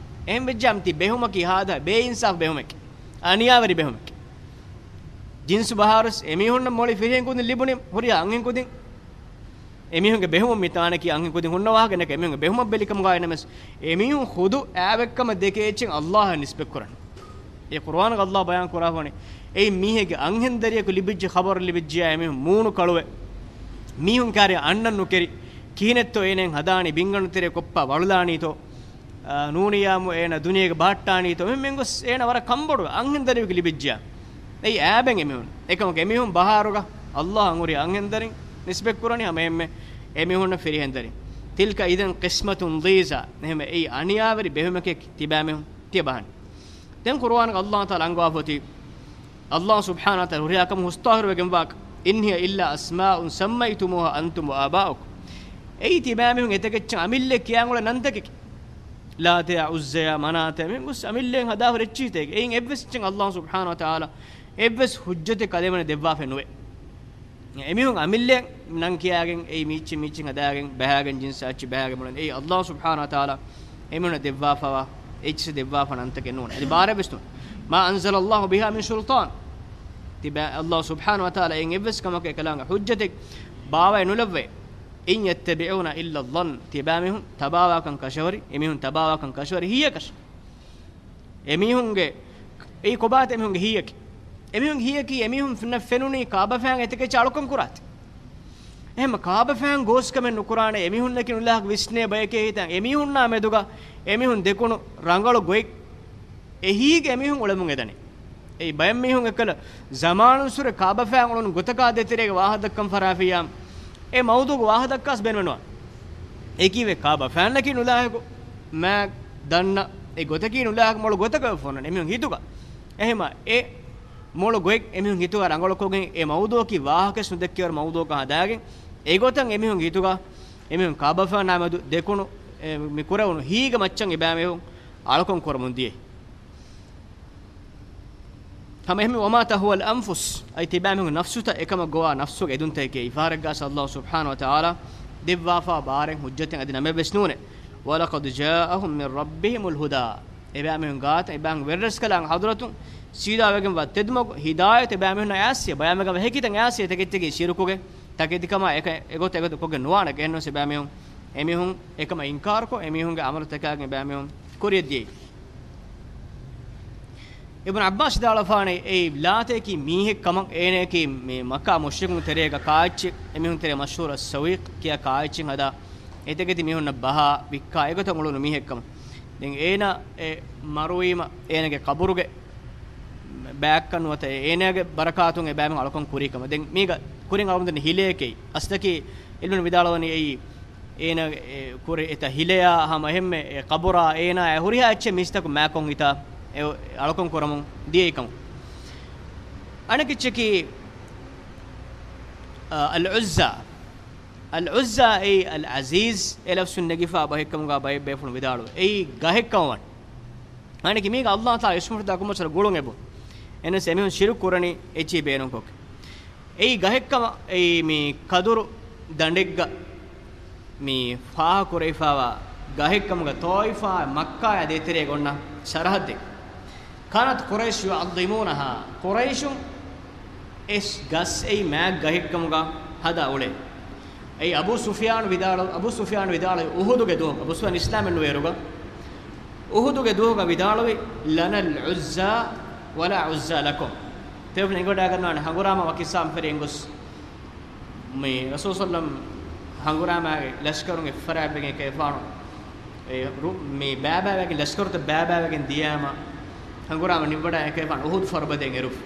އެހެން ވެއްޖާ ތި ބެހުމަކީ ހާދަ ބޭއިންސާފު ބެހުމެކޭ. އަނިޔާވެރި ބެހުމެކޭ. ޖިންސު ބަހާރުސް އެމީހުންނަށް މޮޅި ފިރިހެން ކުދިން ލިބުނީ ހުރިހާ އަންހެން ކުދިން. އެމީހުންގެ ބެހުމުން މިތާނަކީ އަންހެން ކުދިން ހުންނަވާ ހަގެނެކޭ. އެމީހުންގެ ބެހުމަށް ބެލިކަމުގައި ނަމަސް އެމީހުން ޚުދު އާބެއްކަމަށް ދެކޭ އެއްޗެއް އައްލާހަށް ނިސްބަތްކުރަން. އެ ޤުރުއާންގަ އައްލާހު ބަޔާން ކުރާފަވަނީ، އެއީ މީހެއްގެ އަންހެން ދަރިޔަކު ލިބިއްޖެ ޚަބަރު ލިބިއްޖެޔާ އެމީހުން މޫނު ކަޅުވެ، މީހުން ކާރި އަންނަން ނުކެރި، ކިހިނެއްތޯ އޭނައަށް ހަދާނީ، ބިންގަނޑު ތެރޭ ކޮއްޕާ ވަޅުލާނީތޯ، އާ، ނޫނިޔާމު އޭނަ ދުނިޔޭގަ ބަހައްޓާނީތޯ، މި މެންގޮސް އޭނަ ވަރަށް ކަންބޮޑުވެ އަންހެން ދަރިޔަކު ލިބިއްޖެޔާ. އެއީ އާބެއް އެމީހުން. އެކަމަކު އެމީހުން ބަހާރުގަ އައްލާހަށް ހުރި އަންހެން ދަރިން ނިސްބަތްކުރަނީ ހަމަ އެހެންމެ އެމީހުންނަށް ފިރިހެން ދަރިން. تلك إذا قسمة ضيزى. އެހެންމެ އެއީ އަނިޔާވެރި ބެހުމެކޭ ތިބާމީހުން ތިޔަ ބަހަނީ. ދެން ޤުރުއާންގަ އައްލާހު ތަޢާލާ އަންގަވާފަ އޮތީ، އައްލާހު ސުބްޙާނަހު ވަތަޢާލާ ހުރިހާ ކަމަށް ހުސްތާހިރުވެގެންވާކަށް، إن هي إلا أسماء سميتموها أنتم وآباؤكم. އެއީ ތިބާމީހުން އެތަކެއްޗަށް އަމިއްލައަށް ކިޔާން އުޅޭ ނަންތަކެކޭ. ލާތަޔާ ޢުއްޒަޔާ މަނާތަޔާ މި ގޮސް އަމިއްލައިން ހަދާފަ އެއްޗިހިތޭކެ. އެއިން އެއްވެސް އެއްޗެއް އައްލާހު ސުބްޙާނަހު ވަތަޢާލާ އެއްވެސް ހުއްޖަތެއް ކަލޭމެންނަށް ދެއްވާފައެއް ނުވޭ. އެމީހުން އަމިއްލައަށް ނަން ކިޔާގެން، އެއީ މީއްޗެއް މީއްޗެއް ހަދާގެން ބަހާގެން ޖިންސް އައްޗި ބަހާގެން މުޅެން. އެއީ އައްލާހު ސުބްޙާނަހު ވަތަޢާލާ އެމީހުންނަށް ދެއްވާފަވާ އެއްޗިހި ދެއްވާފަ ނަންތަކެއް ނޫން. އަދި ބާރެއްވެސް ނޫން. ما أنزل الله بها من سلطان. ތިބާ އައްލާހު ސުބްޙާނަހު ވަތަޢާލާ އެއިން އެއްވެސް ކަމަކަށް އެކަލާނގެ ހުއްޖަތެއް ބާވައެއް ނުލައްވައޭ. إن يتبعون إلا الظن. ތިބާމީހުން ތަބާވާކަން ކަށަވަރި، އެމީހުން ތަބާވާކަން ކަށަވަރި ހީއަކަށް. އެމީހުންގެ، އެއީ ކޮބާތަ އެމީހުންގެ ހީއަކީ؟ އެމީހުންގެ ހީއަކީ އެމީހުންނަށް ފެނުނީ ކާބަފައިން އެތަކެއްޗަށް އަޅުކަން ކުރާތި. އެހެންމަ ކާބަފައިން ގޯސްކަމެއް ނުކުރާނެ، އެމީހުންނަކީ ނުލާހަކަ ވިސްނޭ ބަޔެކޭ ހިތަން. އެމީހުންނާ މެދުގަ އެމީހުން ދެކުނު ރަނގަޅު ގޮތް، އެހީގެ އެމީހުން އުޅެމުން އެދަނީ. އެއީ ބައެއް މީހުން އެއްކަލަ ޒަމާނުންސުރެ ކާބަފައިން އުޅުނު ގޮތަކާ ދޭތެރޭގަ ވާހަކަދައްކަން ފަށާފިއްޔާ، އެ މައުޟޫގަ ވާހަކަދައްކާސް ބޭނުމެއް ނުވާ. އެކީވެ ކާބަފައިންނަކީ ނުލާހަކު މާ ދަންނަ އެ ގޮތަކީ ނުލާހަކު މޮޅު ގޮތަކަށް ފޮންނަން އެމީހުން ހިތުގަ. އެހެމަ އެ މޮޅު ގޮތް އެމީހުން ހިތުގަ ރަނގަޅުކޮށްގެން އެ މައުޟޫއަކީ ވާހަކަވެސް ނުދެއްކޭވަރު މައުޟޫއަކަށް ހަދާގެން އެގޮތަށް އެމީހުން ހިތުގަ އެމީހުން ކާބަފައިންނާ މެދު ދެކުނު އެ މި ކުރެވުނު ހީގެ މައްޗަށް އެބައިމީހުން އަޅުކަން ކުރަމުން ދިޔައީ. ހަމަ އެހެންމެ وما تهوى الأنفس، އައި ތިބާމީހުންގެ ނަފްސުތައް އެކަމަށް ގޮވާ ނަފްސުގެ އެދުންތަކެކޭ. އެއްފަހަރެއްގާސް އައްލާހު ސުބްޙާނަހު ވަތަޢާލާ ދެއްވާފާ ބާރެއް ހުއްޖަތެއް އަދި ނަމެއްވެސް ނޫނޭ. ولقد جاءهم من ربهم الهدى. އެބައިމީހުން ގާތަށް އެބައިމީހުން ވެރިރަސްކަލާނގެ ޙަޟްރަތުން ސީދާވެގެންވާ ތެދުމަގު ހިދާޔަތު އެބައިމީހުންނަށް އައިސްއޭ. ބައިމީހުންގެ ހެކިތައް އައިސްއޭ. ތަކެތިތަކީ ޝިރުކުގެ ތަކެތިކަމާ އެކަ-، އެގޮތަށް އެގޮތަށް ކޮށްގެން ނުވާނެ. އެހެންނަމަވެސް އެބައިމީހުން އެމީހުން އެކަމަށް އިންކާރުކޮށް، އެމީހުންގެ ޢަމަލުތަކާގެން އެބައިމީހުން ކުރިޔަށްދިޔައީ. އިބްނު ޢައްބާސް ވިދާޅުވެފާނެ، އެއީ ލާތައަކީ މީހެއް ކަމަށް، އޭނައަކީ މި މައްކާ މުޝްރިކުން ތެރޭގަ ކާއެއްޗެއް، އެމީހުން ތެރޭ މަޝްހޫރަށް ސަވީޤް ކިޔާ ކާއެއްޗެއް ހަދާ، އެތަކެތި މީހުންނަށް ބަހާ، ވިއްކާ، އެގޮތަށް އުޅުނު މީހެއް ކަމަށް. ދެން އޭނަ އެ މަރުވީމަ، އޭނަގެ ޤަބުރުގެ ބައެއްކަން ނުވަތަ އޭނާގެ ބަރަކާތުން އެ ބައިމީހުން އަޅުކަން ކުރީ ކަމަށް. ދެން މީގަ ކުރިން އަޅުގަނޑު ދެން ހިލައެކޭ. އަސްލަކީ އިލްމުން ވިދާޅުވަނީ އެއީ އޭނާ އެ ކުރި އެތައް ހިލަޔާ ހަމަ އެހެންމެ އެ ޤަބުރާ އޭނާ އެ ހުރިހާ އެއްޗެއް މީސްތަކު މާކޮށް ހިތާ އެ އަޅުކަން ކުރަމުން ދިޔައީ ކަމަށް. އަނެކެއްޗަކީ، އަ، އަލް ޢުއްޒާ. އަލް ޢުއްޒާ އެއީ އަލް ޢަޒީޒް އެ ލަފްޒުން ނެގިފާ ބަހެއްކަމުގަ ބައެއް ބޭފުޅުން ވިދާޅުވޭ. އެއީ ގަހެއްކަމަށް ވާނެ. އަނެކެ މީގަ ﷲ ތާ އިސްމުފުޅުތައް ކޮންމެސް ގުޅުން އެބު. އެނަސް އެމީހުން ޝިރުކު ކުރަނީ އެއްޗިހި ބޭނުންކޮށް. އެއީ ގަހެއްކަމަށް، އެއީ މި ކަދުރު ދަނޑެއްގަ މި ފާހަ ކުރެވިފާވާ ގަހެއްކަމުގަ ޠާއިފާ މައްކާޔާ ދޭތެރޭގަ އޮންނަ ސަރަހައްދެއް. ކާނަތް ޤުރައިޝު ޔުޢައްޒިމޫނަހާ، ޤުރައިޝުން އެ ގަސް އެއީ މާތް ގަހެއްކަމުގަ ހަދާ އުޅޭ. އެއީ އަބޫ ސުފްޔާނު ވިދާޅު، އަބޫ ސުފްޔާނު ވިދާޅުވި އުހުދުގެ ދުވަހު، އަބޫ ސުފްޔާނު އިސްލާމެއް ނުވޭއިރުގަ، އުހުދުގެ ދުވަހުގަ ވިދާޅުވި، "لنا العزى ولا عزى لكم." ތެވެފަ އެނގިވަޑައިގަންނާނެ ހަނގުރާމަ ވަކި ސާމް ފެރި އެނގޮސް. މި ރަސޫލު ޞައްލަމް ހަނގުރާމާގެ ލަޝްކަރުން އެއްފަރާތްވެގެން އެކަލޭގެފާނު އެ ރު-، މި ބައިބައިވެގެން ލަޝްކަރުތައް ބައިބައިވެގެން ދިޔާމަ ހަނގުރާމަ ނިންމަވަޑައި އެކަލޭގެފާނު އުހުދު ފަރުބަދައިން އެރުވި.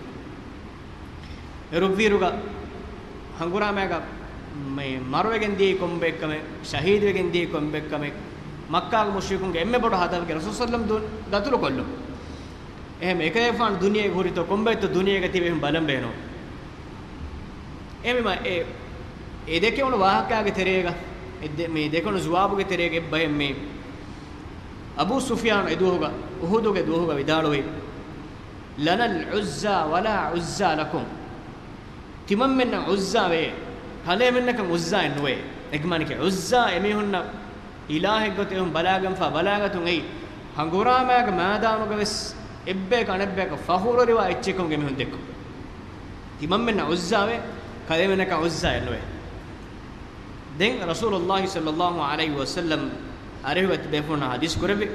އެރުއްވިއިރުގަ ހަނގުރާމައިގަ މި މަރުވެގެން ދިޔައީ ކޮންބައެއްކަމެއް، ޝަހީދުވެގެން ދިޔައީ ކޮންބައެއްކަމެއް، މައްކާގެ މުޝްރިކުންގެ އެންމެ ބޮޑު ހަދަފުގެ ރަސޫލު ޞައްލަމް ދު-، ދަތުރުކޮށްލުން. އެހެން އެކަލޭގެފާނު ދުނިޔޭގަ ހުރިތޯ ކޮންބައެއްތޯ ދުނިޔޭގަ ތިބެ އެހެން ބަލަން ބޭނުން. އެހެންވީމަ އެ، އެ ދެކެވުނު ވާހަކާގެ ތެރޭގަ، އެ ދެ-، މި ދެކެވުނު ޖުވާބުގެ ތެރޭގަ އެއްބަހެއް މި އަބޫ ސުފްޔާނު އެ ދުވަހުގަ، އުހުދުގެ ދުވަހުގަ ވިދާޅުވި، "لنا العزى ولا عزى لكم." ތިމަންމެންނަށް ޢުއްޒާ ވޭ، ކަލޭމެންނަކަށް ޢުއްޒާއެއް ނުވޭ. އެކަމަނިކެ ޢުއްޒާ އެމީހުންނަށް އިލާހެއްގޮތަށް އެހުން ބަލާގެންފާ ބަލާގަތުން އެއީ، ހަނގުރާމައިގެ މައިދާނުގަވެސް އެއްބަޔަކަށް އަނެއްބަޔަކަށް ފަޚުރުވެރިވާ އެއްޗެއްކަމުގެ އެމީހުން ދެއްކުން. ތިމަންމެންނަށް ޢުއްޒާވޭ، ކަލޭމެންނަކަށް ޢުއްޒާއެއް ނުވޭ. ދެން ރަސޫލުﷲ ޞައްލަﷲ ޢަލައިހި ވަސައްލަމް އަރިހުގަ ތިބި ބޭފުޅުންނަށް ޙަދީޘް ކުރެއްވި.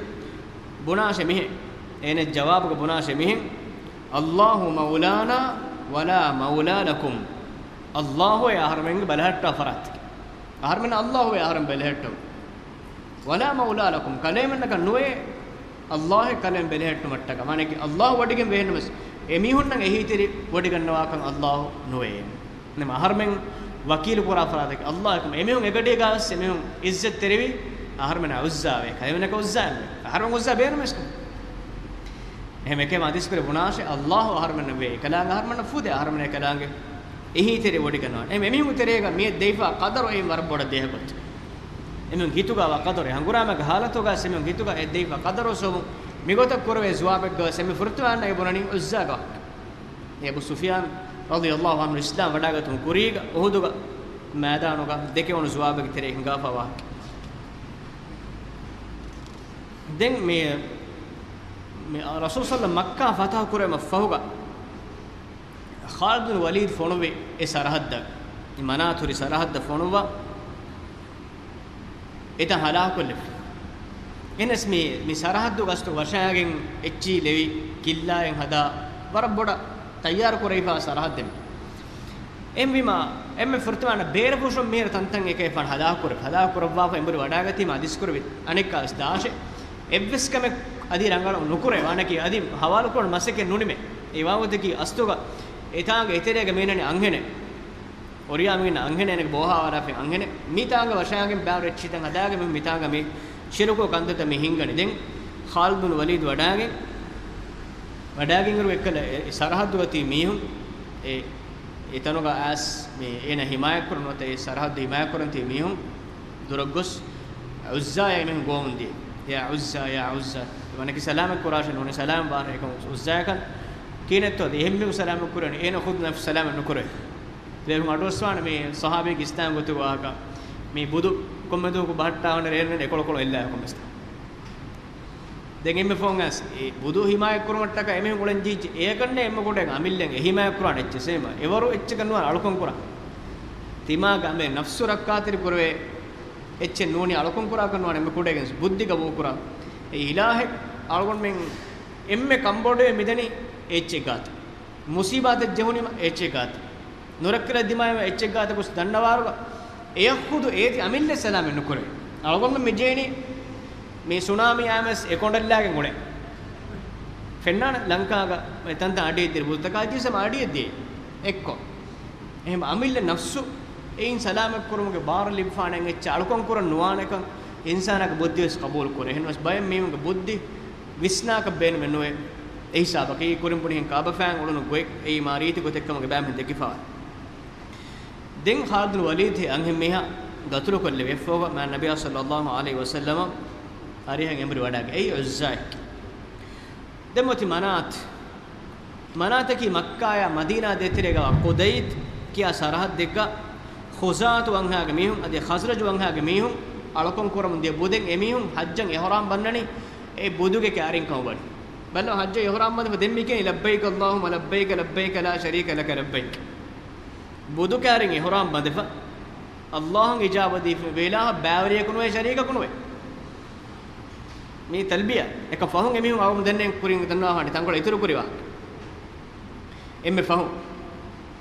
ބުނާށޭ މިހެން. އޭނަ ޖަވާބުގަ ބުނާށޭ މިހެން. "الله مولانا ولا مولى لكم." ﷲ އޭ އަހަރުމެންގެ ބަލަހައްޓާ ފަރާތެކޭ. އަހަރުމެން ﷲ އޭ އަހަރެން ބެލެހެއްޓުން. "ولا مولى لكم." ކަލޭމެންނަކަށް ނުވޭ ﷲ އެ ކަލޭމެން ބެލެހެއްޓުމަށްޓަކާ. މާނައަކީ ﷲ ވޮޑިގެން ވޭނުމެސް އެމީހުންނަށް އެހީތެރި ވޮޑިގަންނަވާކަން ﷲ ނުވޭ. ނަމަ އަހަރުމެން ވަކީލު ކުރާ ފަރާތަކީ ﷲ އެކަމަ. އެމީހުން އެގަޑީގަވެސް އެމީހުން ޢިއްޒަތްތެރިވި އަހަރުމެން ޢުއްޒާވޭ. ކަލޭމެންނަކަށް ޢުއްޒާ ނުވޭ. އަހަރުމެން ޢުއްޒާ ބޭނުމެސް ކަމަށް. އެހެން އެކަމަ ޙަދީޘް ކުރެ ބުނާށޭ، ﷲ އަހަރުމެންނަށް ވޭ އެކަލާނގެ، އަހަރުމެންނަށް ފުދޭ އަހަރުމެން އެކަލާނގެ އެހީތެރި ވޮޑިގަންނަވާނެ. އެހެން އެމީހުން ތެރޭގަ މިއަށް ދެވިފާ ޤަދަރު އެއިން ވަރަށް ބޮޑަށް ދޭހަގޮތް. އެމީހުން ހިތުގަ ވާ ޤަދަރު، ހަނގުރާމަގެ ޙާލަތުގަ އެމީހުން ހިތުގަ އެ ދެވިފާ ޤަދަރު ސޯބުން މިގޮތަށް ކުރެވޭ ޖުވާބެއްގަ އެމީ ފުރަތަމަ އަންނަ އެ ބުނަނީ ޢުއްޒާގެ ވާހަކަ. އެ އަބޫ ސުފްޔާން ރަޟިޔަﷲ ޢަންހު އިސްލާމް ވަޑާގަތުން ކުރީގަ އުހުދުގަ މައިދާނުގަ ދެކެވުނު ޖުވާބެއްގެ ތެރޭ ހިނގާފާ ވާހަކަ. ދެން މި، މި ރަސޫލު ޞައްލަ މައްކާ ފަތަޙު ކުރެވުމަށް ފަހުގަ ޚާލިދު ބިން ވަލީދު ފޮނުއްވި އެ ސަރަޙައްދަށް، މަނާތު ހުރި ސަރަޙައްދަށް ފޮނުއްވާ އެތަން ހަލާކުކޮށްލެއްވި. އެހެނަސް މި، މި ސަރަޙައްދު ގަސްތު ވަށާގެން އެއްޗިހި ލެވި ކިއްލާއެއް ހަދާ ވަރަށް ބޮޑަށް ތައްޔާރު ކުރެވިފާ ސަރަޙައްދެއް. އެހެންވީމާ، އެންމެ ފުރަތަމަ ބޭރަށް ފުށުން މިހިރަ ތަންތަން އެކަލޭގެފާނު ހަލާކު ކުރެއްވި. ހަލާކު ކުރައްވާފަ އެނބުރި ވަޑާގަތީމަ ޙަދީޘް ކުރެއްވި އަނެއްކާވެސް ދާށޭ. އެއްވެސް ކަމެއް އަދި ރަނގަޅު ނުކުރޭ. ވާނަކީ އަދި ހަވާލުކުރަން މަސައްކަތް ނުނިމޭ. އެ ވާގޮތަކީ އަސްލުގަ އެތާނގަ އެތެރޭގަ މީނަނީ އަންހެނެއް. އޮރިޔާ މީނަ އަންހެނެއް، އޭނަގެ ބޯހާވަރާފައި އަންހެނެއް. މިތާނގަ ވަށާގެން ބާރު އެއްޗިތަން ހަދާގެން މި، މިތާނގަ މި ޝިރުކު ކަންތައްތައް މި ހިންގަނީ. ދެން ޚާލިދު ބިން ވަލީދު ވަޑާގެން، ވަޑާގެން އިރު އެއްކަލަ އެ، އެ ސަރަޙައްދުގަ ތިބި މީހުން އެ، އެ ތަނުގަ އައިސް މި އޭނަ ހިމާޔަތްކުރަން ނުވަތަ އެ ސަރަޙައްދު ހިމާޔަތްކުރަން ތިބި މީހުން ދުރަށް ގޮސް ޢުއްޒާއޭ މީހުން ގޮވަމުން ދިޔަ. "ޔާ ޢުއްޒާ، ޔާ ޢުއްޒާ." ވަނަކީ ސަލާމަތް ކުރާށޭ ނޫނީ ސަލާމަތް ވާށޭ އެކަމަށް ޢުއްޒާއަކަށް ކިހިނެއްތޯ އެހެންމީހުން ސަލާމަތް ކުރަނީ އޭނަ ޚުދު ނަފްސު ސަލާމަތް ނުކުރޭ. ދެން އަޑުއައްސަވާނެ މި ޞަޙާބީންގެ އިސްލާމް ގޮތުގެ ވާހަކަ. މި ބުދު ކޮންމެ ދުވަހަކު ބަހައްޓާ ހަނޑަ ރޭން ރޭން އެކޮޅުކޮޅު އެއްލާ ކޮންމެސް. ދެން އެންމެ ފަހުން އައިސް އެ ބުދު ހިމާޔަތް ކުރުމަށްޓަކާ އެމީހުން އުޅެން ޖީއްޖެ އެއަކަށްނޭ އެންމެ ކުޑައިން އަމިއްލައިން އެ ހިމާޔަތް ކުރާނެ އެއްޗެއް ސޭމަ. އެވަރު އެއްޗަކަށް ނުވާނެ އަޅުކަން ކުރާ. ތިމާގެ އަމިއްލަ ނަފްސު ރައްކާތެރި ކުރެވޭ އެއްޗެއް ނޫނީ އަޅުކަން ކުރާކަށް ނުވާނެ އެންމެ ކުޑައިން ބުއްދި ގަބޫލު ކުރާ. އެ އިލާހެއް އަޅުގަނޑުމެން އެންމެ ކަންބޮޑުވެ މިދަނީ އެއްޗެއް ގާތަށް. މުސީބާތެއް ޖެހުނީމަ އެއްޗެއް ގާތަށް. ނުރައްކަލެއް ދިމާވީމަ އެއްޗެއް ގާތަށް ގޮސް ދަންނަވާރުގަ އެޔަށް ޚުދު އޭތި އަމިއްލަ ސަލާމަތް ނުކުރޭ. އަޅުގަނޑު މި ޖެހެނީ މި ސުނާމީ އާމެސް އެ ކޮނޑަށްލާގެން އުޅެން. ފެންނާނެ ލަންކާގަ ތަންތަން އަޑިއެއް ދިޔަ ބުދުތަކާ އަދިވެސް އަޑިއެއް ދިޔަ އެއްކޮށް. އެހެން އަމިއްލަ ނަފްސު އެއިން ސަލާމަތް ކުރުމުގެ ބާރު ލިބިފާނެ އެއްޗެއް އަޅުކަން ކުރަން ނުވާނެކަން އިންސާނާގެ ބުއްދިވެސް ޤަބޫލު ކުރޭ. އެހެންވެސް ބައެއް މީހުންގެ ބުއްދި ވިސްނާކަށް ބޭނުމެއް ނުވޭ. އެހިސާބަކީ ކުރިން ބުނިހެން ކާބަފައިން އުޅުނު ގޮތް އެއީ މާ ރީތި ގޮތެއްކަމުގެ ބައިމީހުން ދެކިފާވާ. ދެން ޚާލިދު ވަލީދު އަންހެންމީހާ ގަތުލުކޮށްލެވި އެއްފަހުގަ މާ ނަބިއްޔާ ޞައްލައްލާހު ޢަލައިހި ވަސައްލަމަ އަރިހަށް އެނބުރި ވަޑާގެ އެއީ ޢުއްޒާއެކޭ. ދެން އޮތީ މަނާތް. މަނާތަކީ މައްކާޔާ މަދީނާ ދޭތެރޭގަ ޤުދައިދު ކިޔާ ސަރަހައްދެއްގަ ޚުޒާޢަތު ވަންހާގެ މީހުން އަދި ޚަޒްރަޖު ވަންހާގެ މީހުން އަޅުކަން ކުރަމުން ދިޔަ ބުދެއް އެމީހުން ޙައްޖަށް އިޙްރާމް ބަންނަނީ އެ ބުދުގެ ކާރިން ކަމަށް ވަނީ. ބައްލަ ޙައްޖަށް އިޙްރާމް ބަނދެފަ ދެން މި ކިޔަނީ لبيك اللهم لبيك لبيك لا شريك لك لبيك. ބުދު ކާރިން އިޙްރާމް ބަނދެފަ ﷲ އިޖާބަ ދީފަ އެއް އިލާހަށް ބައިވެރިޔަކު ނުވޭ، ޝަރީކަކު ނުވޭ. މީ ތަލްބިޔާ. އެކަ ފަހުން އެމީހުން އަޅުގަނޑު ދެންނެވި ކުރިން ދަންނަވާނެ ތަންކޮޅެއް އިތުރު ކުރި ވާހަކަ. އެންމެ ފަހުން.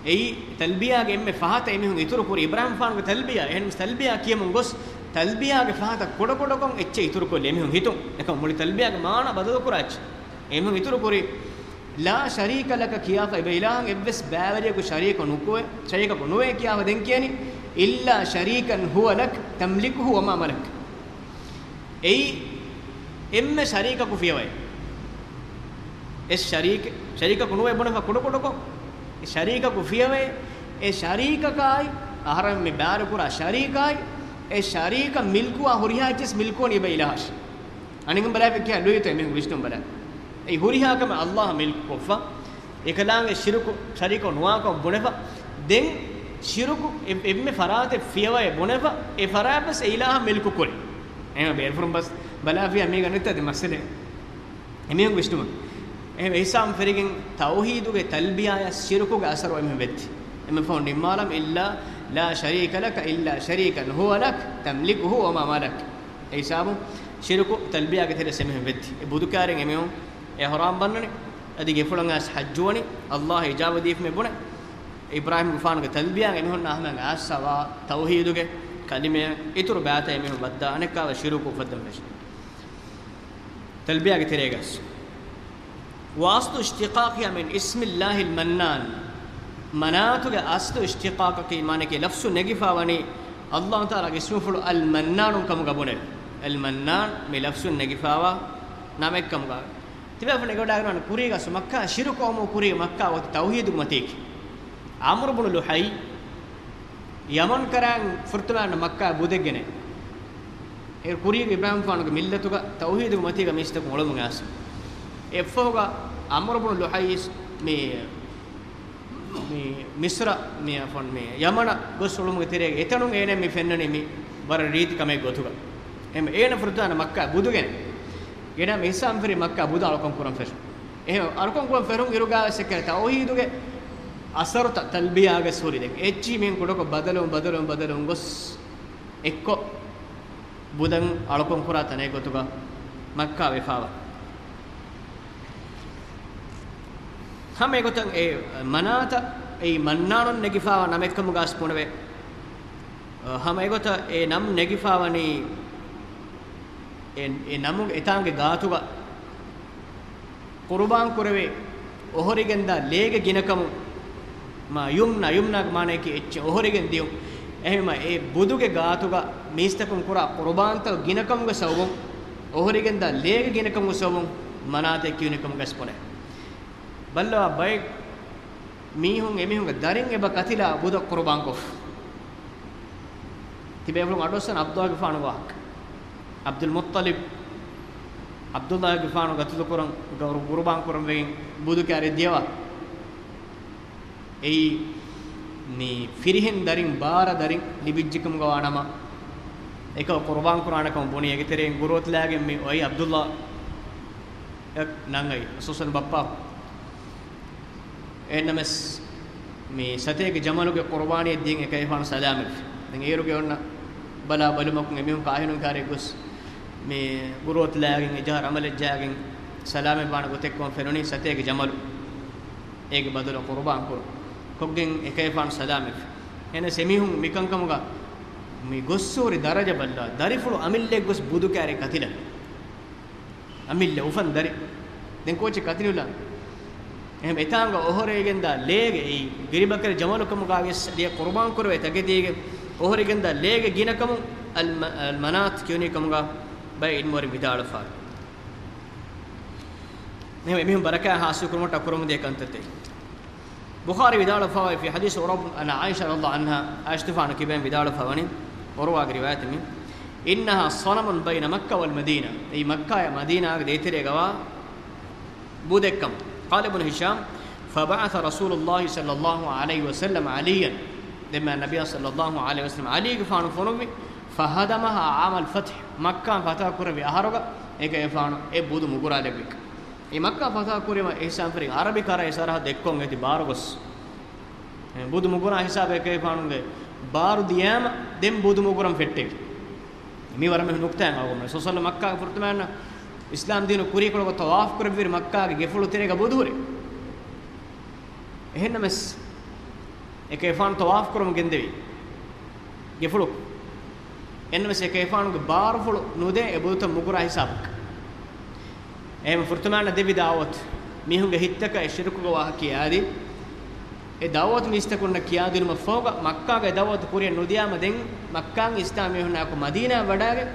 އެއީ ތަލްބިޔާގެ އެންމެ ފަހަތަށް އެމީހުން އިތުރު ކުރި އިބްރާހީމް ފާނުގެ ތަލްބިޔާ. އެހެން ތަލްބިޔާ ކިޔަމުން ގޮސް ތަލްބިޔާގެ ފަހަތަށް ކުޑަކުޑަކޮށް އެއްޗެއް އިތުރު ކޮށްލި އެމީހުން ހިތުން. އެކަމަ މުޅި ތަލްބިޔާގެ މާނަ ބަދަލު ކުރާ އެއްޗެއް. އެމީހުން އިތުރު ކުރި لا شريك لك ކިޔާފަ އެބަ އިލާހަށް އެއްވެސް ބައިވެރިޔަކު ޝަރީކު ނުކުވޭ، ޝަރީކަކު ނުވޭ ކިޔާފަ ދެން ކިޔަނީ إلا شريكا هو لك تملكه وما ملك. އެއީ އެންމެ ޝަރީކަކު ފިޔަވައެއް. އެ ޝަރީކެއް، ޝަރީކަކު ނުވޭ ބުނެފަ ކުޑަކުޑަކޮށް. އެ ޝަރީކަކު ފިޔަވައެއް. އެ ޝަރީކަކާއި، އަހަރެން މި ބައިވެރި ކުރާ ޝަރީކާއި، އެ ޝަރީކަށް މިލްކުވާ ހުރިހާ އެއްޗެސް މިލްކުވަނީ އެބަ އިލާހަށް. އަނެއް ބަލާފި ކިޔާ ލުއިތޯ އެމީހުން ވިސްނުން ބަލާ. އެ ހުރިހާ ކަމެއް ﷲ އަށް މިލްކު ކޮށްފަ، އެކަލާނގެ ޝިރުކު ޝަރީކު ނުވާކަމަށް ބުނެފަ، ދެން ޝިރުކު އެ-، އެންމެ ފަރާތެއް ފިޔަވައެއް ބުނެފަ، އެ ފަރާތް ވެސް އެ އިލާހަށް މިލްކު ކުރި. އެހެން ބޭރުފުރުން ބަސް ބަލާފިޔާ މީގަ ނެތަ ދެ މައްސަލައެއް. އެމީހުން ވިސްނުމުން. އެހެން އެހިސާބުން ފެށިގެން ތައުޙީދުގެ ތަލްބިޔާޔަށް ޝިރުކުގެ އަސަރު އެމީހުން ވެއްޖެ. އެންމެ ފަހުން ނިންމާލަމް إلا لا شريك لك إلا شريكا هو لك تملكه وما ملك. އެ ހިސާބުން ޝިރުކު ތަލްބިޔާގެ ތެރެއަށް އެމީހުން ވެއްޖެ. އެ ބުދު ކާރިން އެމީހުން އިޙްރާމް ބަންނަނީ. އަދި ގެފުޅަށް އައިސް ޙައްޖުވަނީ. ﷲ އިޖާބަ ދީފަ މި ބުނެ. އިބްރާހީމްގެފާނުގެ ތަލްބިޔާގަ އެމީހުންނާ ހަމައަށް އައިސްފަވާ ތައުޙީދުގެ ކަލިމަޔަށް އިތުރު ބައިތައް އެމީހުން ވައްދާ އަނެއްކާވެސް ޝިރުކު އުފައްދަން ފެށި. ތަލްބިޔާގެ ތެރޭގަސް. وأصل اشتقاقها من اسم الله المنان. މަނާތުގެ އަސްލު އިޝްތިޤާޤަކީ މާނައަކީ ލަފްޒު ނެގިފާވަނީ ﷲ ތަޢާލާގެ އިސްމުފުޅު އަލް މަންނާނު ކަމުގަ ބުނެވި. އަލް މަންނާން މި ލަފްޒު ނެގިފާވާ ނަމެއްކަމުގަ. ތިބޭފުޅުން އެނގިވަޑައިގަންނަވާނެ ކުރީގަސް މައްކާ ޝިރުކު އައުމު ކުރީ މައްކާ އޮތީ ތައުޙީދުގެ މަތީގަ. ޢަމްރު ބުނު ލުޙައި ޔަމަން ކަރަން ފުރަތަމަ މައްކާ ބުދެއްގެނެ. އޭރު ކުރީގެ އިބްރާހީމްފާނުގެ މިއްލަތުގަ ތައުޙީދުގެ މަތީގަ މީސްތަކުން އުޅެމުން އައިސް. އެއަށްފަހުގަ ޢަމްރު ބުނު ލުޙައި މި، މި މިޞްރަ، މި ޢަފްވަން، މި ޔަމަނަށް ގޮސް އުޅުމުގެ ތެރޭގަ އެތަނުން އޭނަ މި ފެންނަނީ މި ވަރަށް ރީތި ކަމެއް ގޮތުގަ. އެހެން އޭނަ ފުރަތަމަ މައްކާ ބުދުގެނެ. އޭނަ މި ހިސާބުން ފެށީ މައްކާ ބުދު އަޅުކަން ކުރަން ފެށުން. އެހެން އަޅުކަން ކުރަން ފެށުން އިރުގަ ވެސް އެކަހަލަ ތައުޙީދުގެ އަސަރުތައް ތަލްބިޔާގަސް ހުރި. ދެން އެއްޗިހި މިހެން ކުޑަކޮށް ބަދަލުވުން، ބަދަލުވުން، ބަދަލުވުން ގޮސް އެއްކޮށް ބުދަން އަޅުކަން ކުރާ ތަނެއް ގޮތުގަ މައްކާ ވެފާވާ. ހަމަ އެގޮތަށް އެ މަނާތަށް އެއީ މަންނާނުން ނެގިފާވާ ނަމެއްކަމުގަސް ބުނެވޭ. ހަމަ އެގޮތަށް އެ ނަމް ނެގިފާވަނީ އެ، އެ ނަމުގެ އެތާނގެ ގާތުގަ ޤުރުބާން ކުރެވޭ އޮހޮރިގެންދާ ލޭގެ ގިނަކަމުން، މާ ޔުމްނާ، ޔުމްނާގެ މާނައަކީ އެއްޗެއް އޮހޮރިގެން ދިޔުން. އެހެންވީމަ އެ ބުދުގެ ގާތުގަ މީސްތަކުން ކުރާ ޤުރުބާންތައް ގިނަކަމުގެ ސަބަބުން، އޮހޮރިގެންދާ ލޭގެ ގިނަކަމުގެ ސަބަބުން މަނާތޭ ކިޔުނި ކަމުގަސް ބުނެ. ބައްލަވާ ބައެއް މީހުން އެމީހުންގެ ދަރިން އެބަ ކަތިލާ ބުދަށް ޤުރުބާންކޮށްފަ. ތިބޭފުޅުން އަޑުއައްސަން ޢަބްދުﷲގެފާނު ވާހަކަ. ޢަބްދުލް މުއްޠަލިބް، ޢަބްދުﷲގެފާނު ޤަތުލުކުރަން، ޤުރުބާން ކުރަން ވެގެން ބުދު ކާރި ދިޔަވާ. އެއީ މި ފިރިހެން ދަރިން، ބާރަ ދަރިން ލިބިއްޖެކަމުގަ ވާނަމަ، އެކަކު ޤުރުބާން ކުރާނެކަމަށް ބުނި. އޭގެ ތެރެއިން ގުރުއަތު ލާގެން މި އޮތް ޢަބްދުﷲ އެ ނަން އައި ރަސޫލު ބައްޕާ. އެހެންނަމަވެސް، މި ސަތޭކަ ޖަމަލުގެ ޤުރުބާނީއަށް ދިޔައިން އެކަލޭގެފާނު ސަލާމަތްވި. ދެން އޭރުގެ އޮންނަ ބަލާ ބަލުމަކުން އެމީހުން ކާހިނުން ކާރި ގޮސް، މި ގުރުއަތު ލާގެން އެޖަހާ ޢަމަލެއް ޖަހާގެން ސަލާމަތްވާނެ ގޮތެއްކަމަށް ފެނުނީ ސަތޭކަ ޖަމަލު. އޭގެ ބަދަލު ޤުރުބާން ކުރުން. ކޮށްގެން އެކަލޭގެފާނު ސަލާމަތްވި. އެހެނަސް އެމީހުން މިކަންކަމުގަ މި ގޮއްސޯރި ދަރަޖަ ބައްލަވާ. ދަރިފުޅު އަމިއްލައަށް ގޮސް ބުދު ކާރި ކަތިލަ. އަމިއްލަ އުފަން ދަރި. ދެން ކޯޗެއް ކަތިލުލާ. އެހެން އެތާނގަ އޮހޮރެގެންދާ ލޭގެ އެއީ ގިރިބަކަރި ޖަމަލު ކަމުގަ ވިޔަސް ދިޔަ ޤުރުބާން ކުރެވޭ ތަކެތީގެ އޮހޮރެގެންދާ ލޭގެ ގިނަކަމުން އަލް މަ-، އަލް މަނާތް ކިޔުނީ ކަމުގަ ބައެއް ޢިލްމުވެރިން ވިދާޅުވެފާ. އެހެން އެމީހުން ބަރަކާތް ޙާޞިލު ކުރުމަށްޓަކާ ކުރަމުންދިޔަ ކަންތައްތައް. ބުޚާރީ ވިދާޅުވެފައި في حديث عروة عن عائشة رضي الله عنها، ޢާއިޝަތުފާނު ކިބައިން ވިދާޅުވެފަވަނީ، ޢުރުވާގެ ރިވާޔަތެއް މި، إنها صنم بين مكة والمدينة، އެއީ މައްކާޔާ މަދީނާގެ ދޭތެރޭގަވާ ބުދެއްކަމު. قال ابن هشام، فبعث رسول الله صلى الله عليه وسلم عليا، ދެންމެ ނަބިޔާ صلى الله عليه وسلم ޢަލީގެފާނު ފޮނުއްވި، فهدمها عام الفتح، މައްކާ ފަތަޙަ ކުރެއްވި އަހަރުގަ އެކަލޭގެފާނު އެ ބުދު މުގުރާލެއްވި. އެ މައްކާ ފަތަޙަ ކުރީމަ އިޙްސާން ފެށިގެން ޢަރަބި ކަރައި ސަރަޙައްދު ދެއްކޮން އެތި ބާރު ގޮސް، އެ ބުދު މުގުރާ ހިސާބަށް އެކަލޭގެފާނުގެ ބާރު ދިޔާމަ ދެން ބުދު މުގުރަން ފެއްޓެވި. މި ވަރަށް މެހެ ނުކްތާއެއް އަޅުގަނޑު. ރަސޫލު މައްކާގެ ފުރަތަމަ އިސްލާމް ދީނު ކުރީކޮޅުގަ ޠަވާފު ކުރެއްވިއިރު މައްކާގެ ގެފުޅު ތެރޭގަ ބުދު ހުރޭ. އެހެންނަމަވެސް، އެކަލޭގެފާނު ޠަވާފު ކުރަމުން ގެންދެވި ގެފުޅު. އެހެންނަމަވެސް، އެކަލޭގެފާނުގެ ބާރުފުޅު ނުދޭ އެ ބުދުތައް މުގުރާ ހިސާބަކަށް. އެހެން ފުރަތަމަ ދެއްވި ދަޢުވަތު، މީހުންގެ ހިތްތަކަށް އެ ޝިރުކުގެ ވާހަކަ ކިޔާދީ، އެ ދަޢުވަތު މީސްތަކުންނަށް ކިޔާދިނުމަށްފަހުގަ، މައްކާގެ ދަޢުވަތު ކުރިއަށް ނުދިޔާމަ ދެން މައްކާން އިސްލާމް މީހުންނާއެކު މަދީނާއަށް ވަޑާގެން،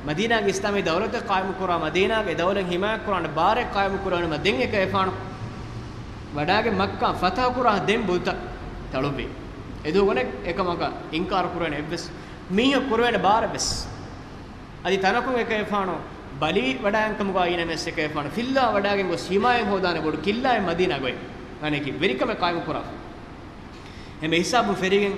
މަދީނާގެ އިސްލާމީ ދައުލަތެއް ޤާއިމުކުރާ، މަދީނާގެ ދައުލަތް ހިމާޔަތްކުރާނެ ބާރެއް ޤާއިމުކުރާނެ މަ ދެން އެކަލޭގެފާނު ވަޑާގެން މައްކާ ފަތަޙަ ކުރާ ދެން ބުދުތައް ތަޅުއްވި. އެދުވަހު ގޮނެ އެކަމަކަށް އިންކާރު ކުރޭނެ އެއްވެސް މީހަކު ކުރެވޭނެ ބާރެއްވެސް. އަދި ތަނަކުން އެކަލޭގެފާނު ބަލިވެވަޑައިގެން ކަމުގައި ނަމަވެސް އެކަލޭގެފާނު ފިއްލާވަޑާގެން ގޮސް ހިމާޔަތް ހޯދާނެ ބޮޑު ކިއްލާއެއް މަދީނާ ގޮތް އަނެކި ވެރިކަމެއް ޤާއިމުކުރާފަ. އެމެ ހިސާބުން ފެށިގެން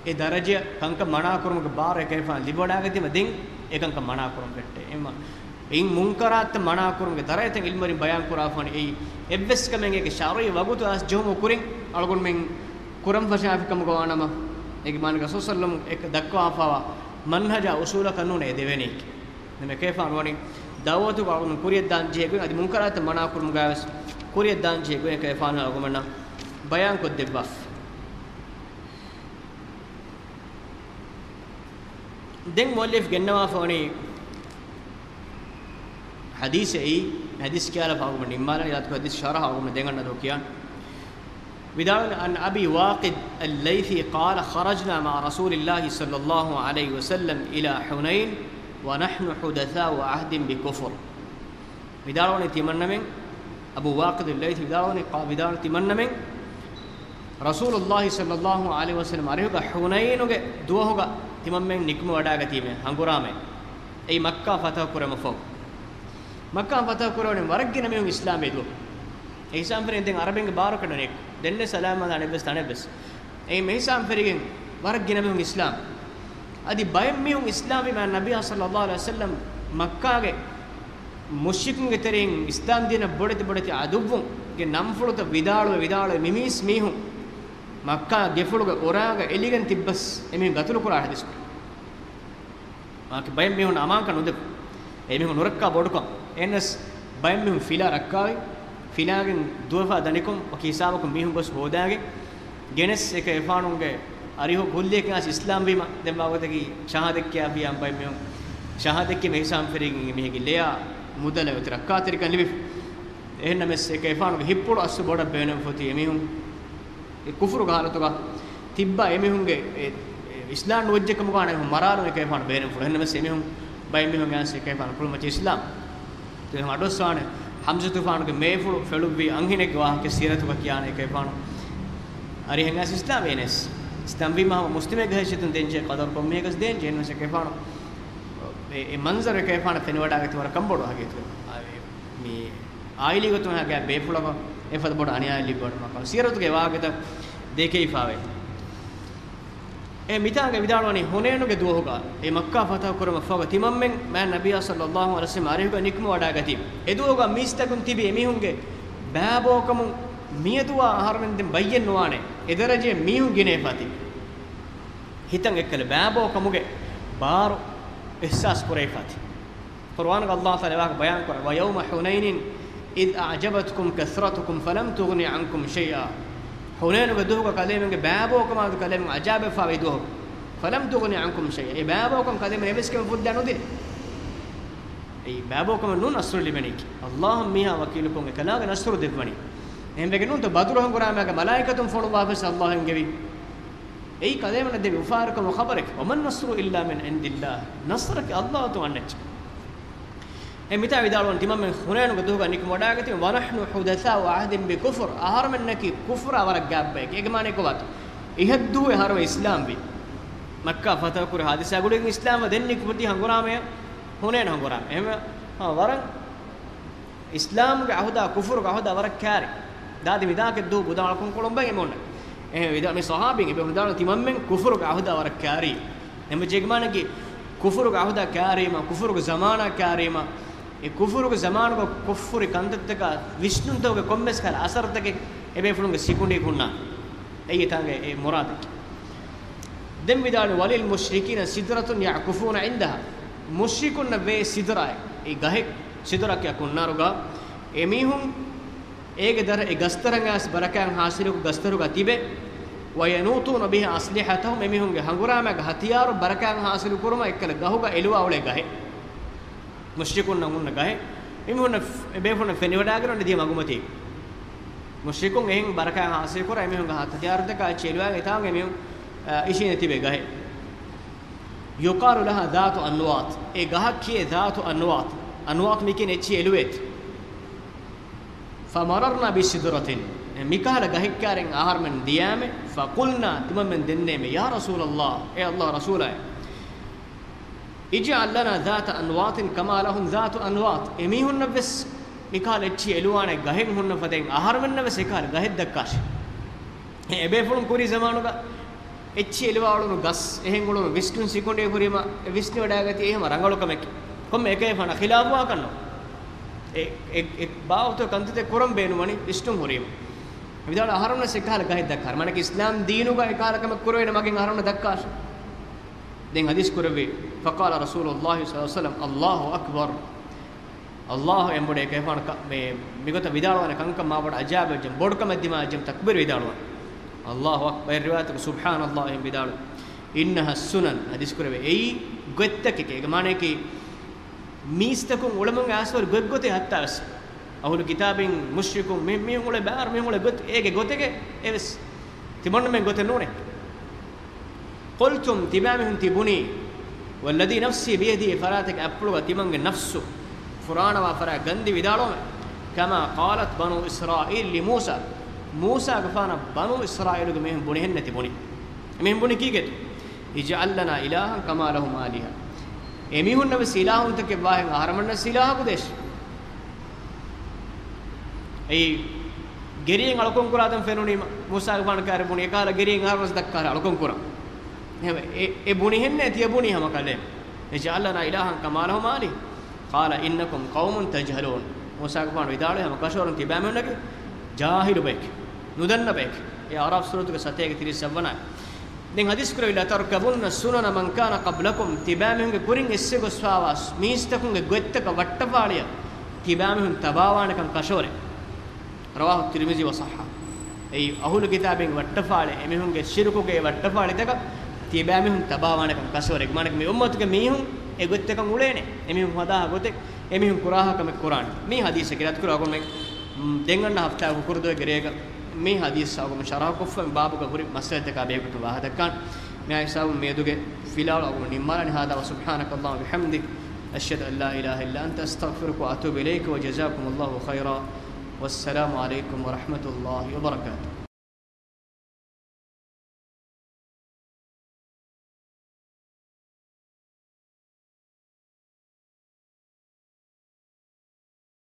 އެ ދަރަޖަ ކަންކަން މަނާކުރުމުގެ ބާރު އެކަލޭގެފާނު ލިބިވަޑާގަތީމަ ދެން އެކަންކަން މަނާކުރުން ފެއްޓޭ. އެމަ އިން މުންކަރާތްތައް މަނާކުރުމުގެ ދަރަޖަތައް ޢިލްމުވެރިން ބަޔާން ކުރާފަވަނީ އެއީ އެއްވެސް ކަމެއް އޭގެ ޝަރުޢީ ވަގުތު އައިސް ޖެހުމުގެ ކުރިން އަޅުގަނޑުމެން ކުރަން ފަށާފި ކަމުގަ ވާނަމަ، އޭގެ މާނަ ރަސޫލު ޞައްލަﷲު ޢަލައިހި ވަސައްލަމަ އެކަ ދައްކަވާފަވާ މަންހަޖާ އުޞޫލަކަށް ނޫނޭ ދެވެނީ. ނަމަ އެކަލޭގެފާނު ވަނީ ދަޢުވަތުގަ އަޅުގަނޑު ކުރިޔަށްދާން ޖެހޭ ގޮތް، އަދި މުންކަރާތްތައް މަނާކުރުމުގައިވެސް ކުރިޔަށްދާން ޖެހޭ ގޮތް އެކަލޭގެފާނު އަޅުގަނޑުމެންނަށް ބަޔާންކޮށްދެއްވާފަ. ދެން މުއައްލިފް ގެންނަވާފަވަނީ ޙަދީޘެއް، ޙަދީޘް ކިޔާލަފަ އަޅުގަނޑު ނިންމާލަނީ، އިރާދަކުރި ޙަދީޘް ޝަރަޙަ އަޅުގަނޑު ދެން އަންނަ ދުވަހު ކިޔާން. ވިދާޅުވި، عن أبي واقد الليثي قال خرجنا مع رسول الله صلى الله عليه وسلم إلى حنين ونحن حدثاء عهد بكفر. ވިދާޅުވަނީ ތިމަންނަމެން، އަބޫ ވާޤިދު ލައިޘް ވިދާޅުވަނީ، ޤާ-، ވިދާޅު ތިމަންނަމެން، ރަސޫލުﷲ ޞައްލަﷲު ޢަލައިހި ވަސައްލަމަ އަރިހުގަ ޙުނައިނުގެ ދުވަހުގަ ތިމަންމެން ނިކުމެވަޑާގަތީމޭ ހަނގުރާމައެއް. އެއީ މައްކާ ފަތަޙު ކުރުމަށްފަހު. މައްކާ ފަތަޙު ކުރެވުނީ ވަރަށް ގިނަ މީހުން އިސްލާމްވި ދުވަހު. އެ ހިސާބުން ފެނޭ ދެން އަރަބިންގެ ބާރު ކަނޑަނެއް. ދެންނެ ސަލާމް އަދާނެ އެއްވެސް ތަނެއްވެސް. އެ މި ހިސާބުން ފެށިގެން ވަރަށް ގިނަ މީހުން އިސްލާމް. އަދި ބައެއް މީހުން އިސްލާމްވީ މާ ނަބިއްޔާ ޞައްލަﷲު ޢަލައިހި ވަސައްލަމަ މައްކާގެ މުޝްރިކުންގެ ތެރެއިން އިސްލާމް ދީނަށް ބޮޑެތި ބޮޑެތި ޢަދުއްވުންގެ ނަންފުޅުތައް ވިދާޅުވެ ވިދާޅުވެ މި މީސް މީހުން މައްކާ ގެފުޅުގެ އުރާގަ އެލިގެން ތިއްބަސް އެމީހުން ގަތުލު ކުރާ ޙަދީޘް ކުރި. މާކި ބައެއް މީހުން އަމާންކަން ނުދެއްވު. އެމީހުން ނުރައްކާ ބޮޑުކަން. އެހެނަސް ބައެއް މީހުން ފިލާ ރައްކާވި. ފިލާގެން ދުވެފާ ދަނިކޮށް ވަކި ހިސާބަކުން މީހުން ގޮސް ހޯދާގެން ގެނެސް އެކަލޭގެފާނުގެ އަރިހު ކުއްލިއަކީ އަސް އިސްލާމްވީމަ ދެން ވާގޮތަކީ ޝަހާދަތް ކިޔާފިޔާ ބައެއް މީހުން ޝަހާދަތް ކިޔަމަ އިހްސާން ފެރިގެން އެމީހެއްގެ ލެޔާ މުދަލަށް އޮތީ ރައްކާތެރިކަން ލިބިފަ. އެހެންނަމަވެސް އެކަލޭގެފާނުގެ ހިތްޕުޅު އަސްލު ބޮޑަށް ބޭނުންފުތީ އެމީހުން އެ ކުފުރުގެ ހާލަތުގަ ތިއްބާ އެމީހުންގެ އެ، އެ، އިސްލާމް ނުވެއްޖެ ކަމުގަ ވާނެ މަރާލުން އެކަލޭގެފާނު ބޭނުންފުޅު. އެހެންނަމަވެސް އެމީހުން ބައެއް މީހުން އައިސް އެކަލޭގެފާނު ކުޅުމައްޗަށް އިސްލާމް ތި އަޑުއައްސަވާނެ. ޙަމްޒަތުފާނުގެ މޭފުޅު ފެޅުއްވި އަންހެނެއްގެ ވާހަކަ ސީރަތުގަ ކިޔާނެ އެކަލޭގެފާނު އަރިހެން އައިސް އިސްލާމް ވީނަސް. އިސްލާމްވީމަ ހަމަ މުސްލިމެއްގެ ހައިސިއްޔަތުން ދޭންޖެހޭ ޤަދަރު ކޮންމެއަކަސް ދޭންޖެހޭ. އެހެންނަމަވެސް އެކަލޭގެފާނު އެ، އެ މަންޒަރު އެކަލޭގެފާނަށް ފެނިވަޑާގަތީ ވަރަށް ކަންބޮޑު ވާހަކައެއް. މި އާއިލީ ގޮތުން ހަގާ ބޭފުޅަކަށް އެފަދަ ބޮޑު އަނިޔާއެއް ލިބިވަޑުމަކަށް ސީރަތުގެ ވާހަކަތައް ދެކެވިފާވޭ. އެ މިތާގަ ވިދާޅުވަނީ ހުނައިނުގެ ދުވަހުގަ އެ މައްކާ ފަތަޙު ކުރުމަށްފަހުގަ ތިމަންމެން މާ ނަބިއްޔާ ޞައްލަﷲު ޢަލައިހި ވަސައްލަމަ އަރިހުގަ ނިކުމެވަޑާގަތީ. އެދުވަހުގަ މީސްތަކުން ތިބި އެމީހުންގެ ބައިބޯކަމުން މިއަދުވާ އަހަރުމެން ދެން ބައްޔެއް ނުވާނެ. އެ ދަރަޖައެއް މީހުން ގިނައިފަތި. ހިތަށް އެއްކަލަ ބައިބޯކަމުގެ ބާރު އިޙްސާސް ކުރެވިފަތި. ޤުރުއާނުގަ ﷲ ތަޢާލާ ވާހަކަ ބަޔާން ކުރައްވާ، ويوم حنين إذ أعجبتكم كثرتكم فلم تغن عنكم شيئا. ޙުނައިނުގެ ދުވަހުގަ ކަލޭމެންގެ ބައިބޯކަމާ ކަލޭމެން އަޖާބެފާވި ދުވަހު. فلم تغن عنكم شيئا. އެ ބައިބޯކަން ކަލޭމެން އެއްވެސް ކަމެއް ފުއްދާ ނުދިނި. އެއީ ބައިބޯކަމެއް ނޫން ނަޞްރު ލިބެނީކީ. ﷲ އަށް މީހާ ވަކީލުކޮށް އެކަލާގެ ނަޞްރު ދެއްވަނީ. އެހެންވެގެން ނޫންތޯ ބަދުރު ހަނގުރާމައިގެ މަލާއިކަތުން ފޮނުއްވާފަސް ﷲ އެންގެވީ. އެއީ ކަލޭމެންނަށް ދެވި އުފާވެރިކަމުގެ ޚަބަރެކޭ. وما النصر إلا من عند الله. ނަޞްރަކީ ﷲ އަތުން އަންނައްޗެއް. އެ މިތާ ވިދާޅުވަން ތިމަންމެން ޙުނައިނުގެ ދުވަހުގަ ނިކުމެވަޑައިގަތީ، ونحن حدثاء عهد بكفر، އަހަރުމެންނަކީ ކުފުރާ ވަރަށް ގާތް ބައެކޭ. އޭގެ މާނައީ ކޮބާތޯ؟ އިހަށްދުވެ އަހަރުމެން އިސްލާމްވީ. މައްކާ ފަތަޙުކުރި ހާދިސާގަ އިސްލާމްވެ ދެން ނިކުތީ ހަނގުރާމަޔަށް ޙުނައިނު ހަނގުރާމަ. އެހެންވެ، ހާ، ވަރަށް އިސްލާމްގެ ޢަހުދާ ކުފުރުގެ ޢަހުދާ ވަރަށް ކާރި. ދާދި މިދާކެއް ދޫ ބުދާ އަޅުކަން ކުޅުން ބައި އެމޮންނަ. އެހެން ވިދާ މި ޞަޙާބީން އެބޭފުޅުން ވިދާޅު ތިމަންމެން ކުފުރުގެ ޢަހުދާ ވަރަށް ކާރި. އެމަޖެގެ މާނައަކީ ކުފުރުގެ ޢަހުދާ ކާރީމަ، ކުފުރުގެ ޒަމާނާ ކާރީމަ، އެ ކުފުރުގެ ޒަމާނުގަ ކުފުރި ކަންތައްތަކާ ވިސްނުންތަކުގެ ކޮންމެސް ކަހަލަ އަސަރުތަކެއް އެބޭފުޅުންގެ ސިކުނޑީ ހުންނާނެ. އެއީ ތާނގެ އެ މުރާދަކީ. ދެން ވިދާޅުވި، وللمشركين سدرة يعكفون عندها. މުޝްރިކުންނަށް ވޭ ސިދުރާއެއް، އެ ގަހެއް، ސިދުރާ ކިޔާ ކުންނާރުގަ އެމީހުން އޭގެ ދަރަ އެ ގަސްތަރަށް އައިސް ބަރަކާތް ހާސިލުކޮށް ގަސްތަރުގަ ތިބެ، وينوطون بها أسلحتهم، އެމީހުންގެ ހަނގުރާމައިގެ ހަތިޔާރު ބަރަކާތް ހާސިލު ކުރުމަށް އެއްކަލަ ގަހުގަ އެލުވާ އުޅޭ ގަހެއް. މުޝްރިކުންނަށް ހުންނަ ގަހެއް. އެމީހުންނަށް، އެބޭފުޅުން ފެނިވަޑައިގެން އޮންނަ ދިޔަ މަގުމަތީ. މުޝްރިކުން އެހެން ބަރަކާތް ހާސިލު ކުރާ އެމީހުންގެ ހަތިޔާރުތަކާ އެއްޗެއް އެލުވާ އެތާނގަ އެމީހުން، އަ، އިށީނެ ތިބޭ ގަހެއް. يقال لها ذات أنواط. އެ ގަހަށް ކިޔޭ ذات أنواط. އަންވާޠު މިކިޔަން އެއްޗިހި އެލުވޭތި. فمررنا بسدرة. މިކަހަލަ ގަހެއްކާރިން އަހަރުމެން ދިޔާމެ، فقلنا، ތިމަންމެން ދެންނޭމެ، يا رسول الله، އޭ ﷲ ރަސޫލާއޭ، اجعل لنا ذات أنواط كما لهم ذات أنواط. އެމީހުންނަށްވެސް މިކަހަލަ އެއްޗިހި އެލުވާނެ ގަހެއް ހުންނަ ފަދައިން އަހަރުމެންނަށްވެސް އެކަހަލަ ގަހެއް ދައްކާށި. އެބޭފުޅުން ކުރީ ޒަމާނުގަ އެއްޗި އެލިވާ އުޅުނު ގަސް، އެހެން އުޅުނު ވިސްނުން ސިކުނޑި ހުރީމަ، އެ ވިސްނިވަޑައިގަތީ އެހެން ރަނގަޅު ކަމެކޭ. ކޮންމެ އެކައިފާނަށް ޚިލާފުވާކަށްނު. އެ، އެ، އެ ބާވަތުގެ ކަންތައްތައް ކުރަން ބޭނުންވަނީ ވިސްނުން ހުރީމަ. މިދާޅު އަހަރުންނަށް އެކަހަލަ ގަހެއް ދައްކާށި. މާނައަކީ އިސްލާމް ދީނުގަ އެކަހަލަ ކަމެއް ކުރެވޭނެ މަގެއް އަހަރުންނަށް ދައްކާށި. ދެން ޙަދީޘް ކުރެއްވި، فقال رسول الله صلى الله عليه وسلم، الله أكبر. ﷲ އެނބުރޭ ކެފާން ކަ-، މޭ، މިގޮތަށް ވިދާޅުވާނެ ކަންކަން މާބޮޑަށް އަޖާބެއްޖެ، ބޮޑުކަމެއް ދިމާއްޖެ، ތަކްބީރު ވިދާޅުވާނެ. الله أكبر. ބައެއް ރިވާޔަތަކު سبحان الله އިން ވިދާޅު. إنها السنن، ޙަދީޘް ކުރެވޭ. އެއީ ގޮތްތަކެކޭ. އޭގެ މާނައަކީ މީސްތަކުން އުޅެމުން އައިސް ހުރި ގޮތްގޮތެއް ހައްތާވެސް. އަހުލު ކިތާބީން، މުޝްރިކުން، މި-، މީހުން އުޅޭ ބައިވަރު މީހުން އުޅޭ ގޮތް، އޭގެ ގޮތެކޭ އެވެސް. ތިމަންނަމެން ގޮތެއް ނޫނޭ. قلتم، ތިބާމީހުން ތިބުނީ، والذي نفسي بيده، ފަރާތެއްގެ އަތްޕުޅުގަ ތިމަންގެ ނަފްސު ފުރާނަވާ ފަރާތް ގަންދީ ވިދާޅުވަމޭ، كما قالت بنو إسرائيل لموسى، މޫސާގެފާނަށް ބަނޫ އިސްރާއީލުގެ މީހުން ބުނިހެންނޭ ތިބުނީ. އެމީހުން ބުނީ ކީކޭތޯ؟ اجعل لنا إلها كما لهم آلهة. އެމީހުންނަށް ވެސް އިލާހުންތަކެއް ވާހެން އަހަރަމެންނަށް ވެސް އިލާހަކު ދޭށި. އެއީ ގެރިއެއް އަޅުކަން ކުރާތަން ފެނުނީމަ، މޫސާގެފާނު ކާރި ބުނީ، އެކަހަލަ ގެރިއެއް އަހަރުން ވެސް ދައްކާށި އަޅުކަން ކުރަން. އެ، އެ، އެ ބުނިހެންނޭ ތިޔަ ބުނީ ހަމަ ކަލޭ. اجعل لنا إلها كما لهم آلهة. قال إنكم قوم تجهلون. މޫސާގެފާނު ވިދާޅުވި ހަމަ ކަށަވަރުން ތިބާމީހުންނަކީ ޖާހިލު ބަޔެކޭ، ނުދަންނަ ބަޔެކޭ. އެ އަޢްރާފް ސޫރަތުގެ ސަތޭކަ ތިރީސް ސައްވަނާ. ދެން ޙަދީޘް ކުރެވި، لتركبن سنن من كان قبلكم، ތިބާމީހުންގެ ކުރިން އެއްސެ ގޮސްފާވާ މީސްތަކުންގެ ގޮތްތަކަށް ވައްޓަފާޅިއަށް ތިބާމީހުން ތަބާވާނެކަން ކަށަވަރޭ. رواه الترمذي وصححه. އެއީ އަހުލު ކިތާބީންގެ ވައްޓަފާޅި، އެމީހުންގެ ޝިރުކުގެ ވައްޓަފާޅިތަކަށް ތިބާމީހުން ތަބާވާނެކަން ކަށަވަރޭ. މާނައަކީ މި އުއްމަތުގެ މީހުން އެ ގޮތްތަކަށް އުޅޭނެ. އެމީހުން ހަދާ ގޮތެއް، އެމީހުން ކުރާހާ ކަމެއް ކުރާނެ. މި ޙަދީޘަކީ ރައްދުކުރާ ގޮތުން ދެން އަންނަ ހަފްތާގެ ކުރުދުވަހުގެ ރޭގަ މި ޙަދީޘް އަޅުގަނޑު ޝަރަޙަކޮށްފަ މި ބާބުގަ ހުރި މައްސަލަތަކާ ބެހޭގޮތުން ވާހަކަދައްކާނެ. މި ހިސާބުން މިއަދުގެ ފިލާވަޅު އަޅުގަނޑު ނިންމާލާނީ. هذا وسبحانك اللهم وبحمدك، أشهد أن لا إله إلا أنت، أستغفرك وأتوب إليك، وجزاكم الله خيرا، والسلام عليكم ورحمة الله وبركاته.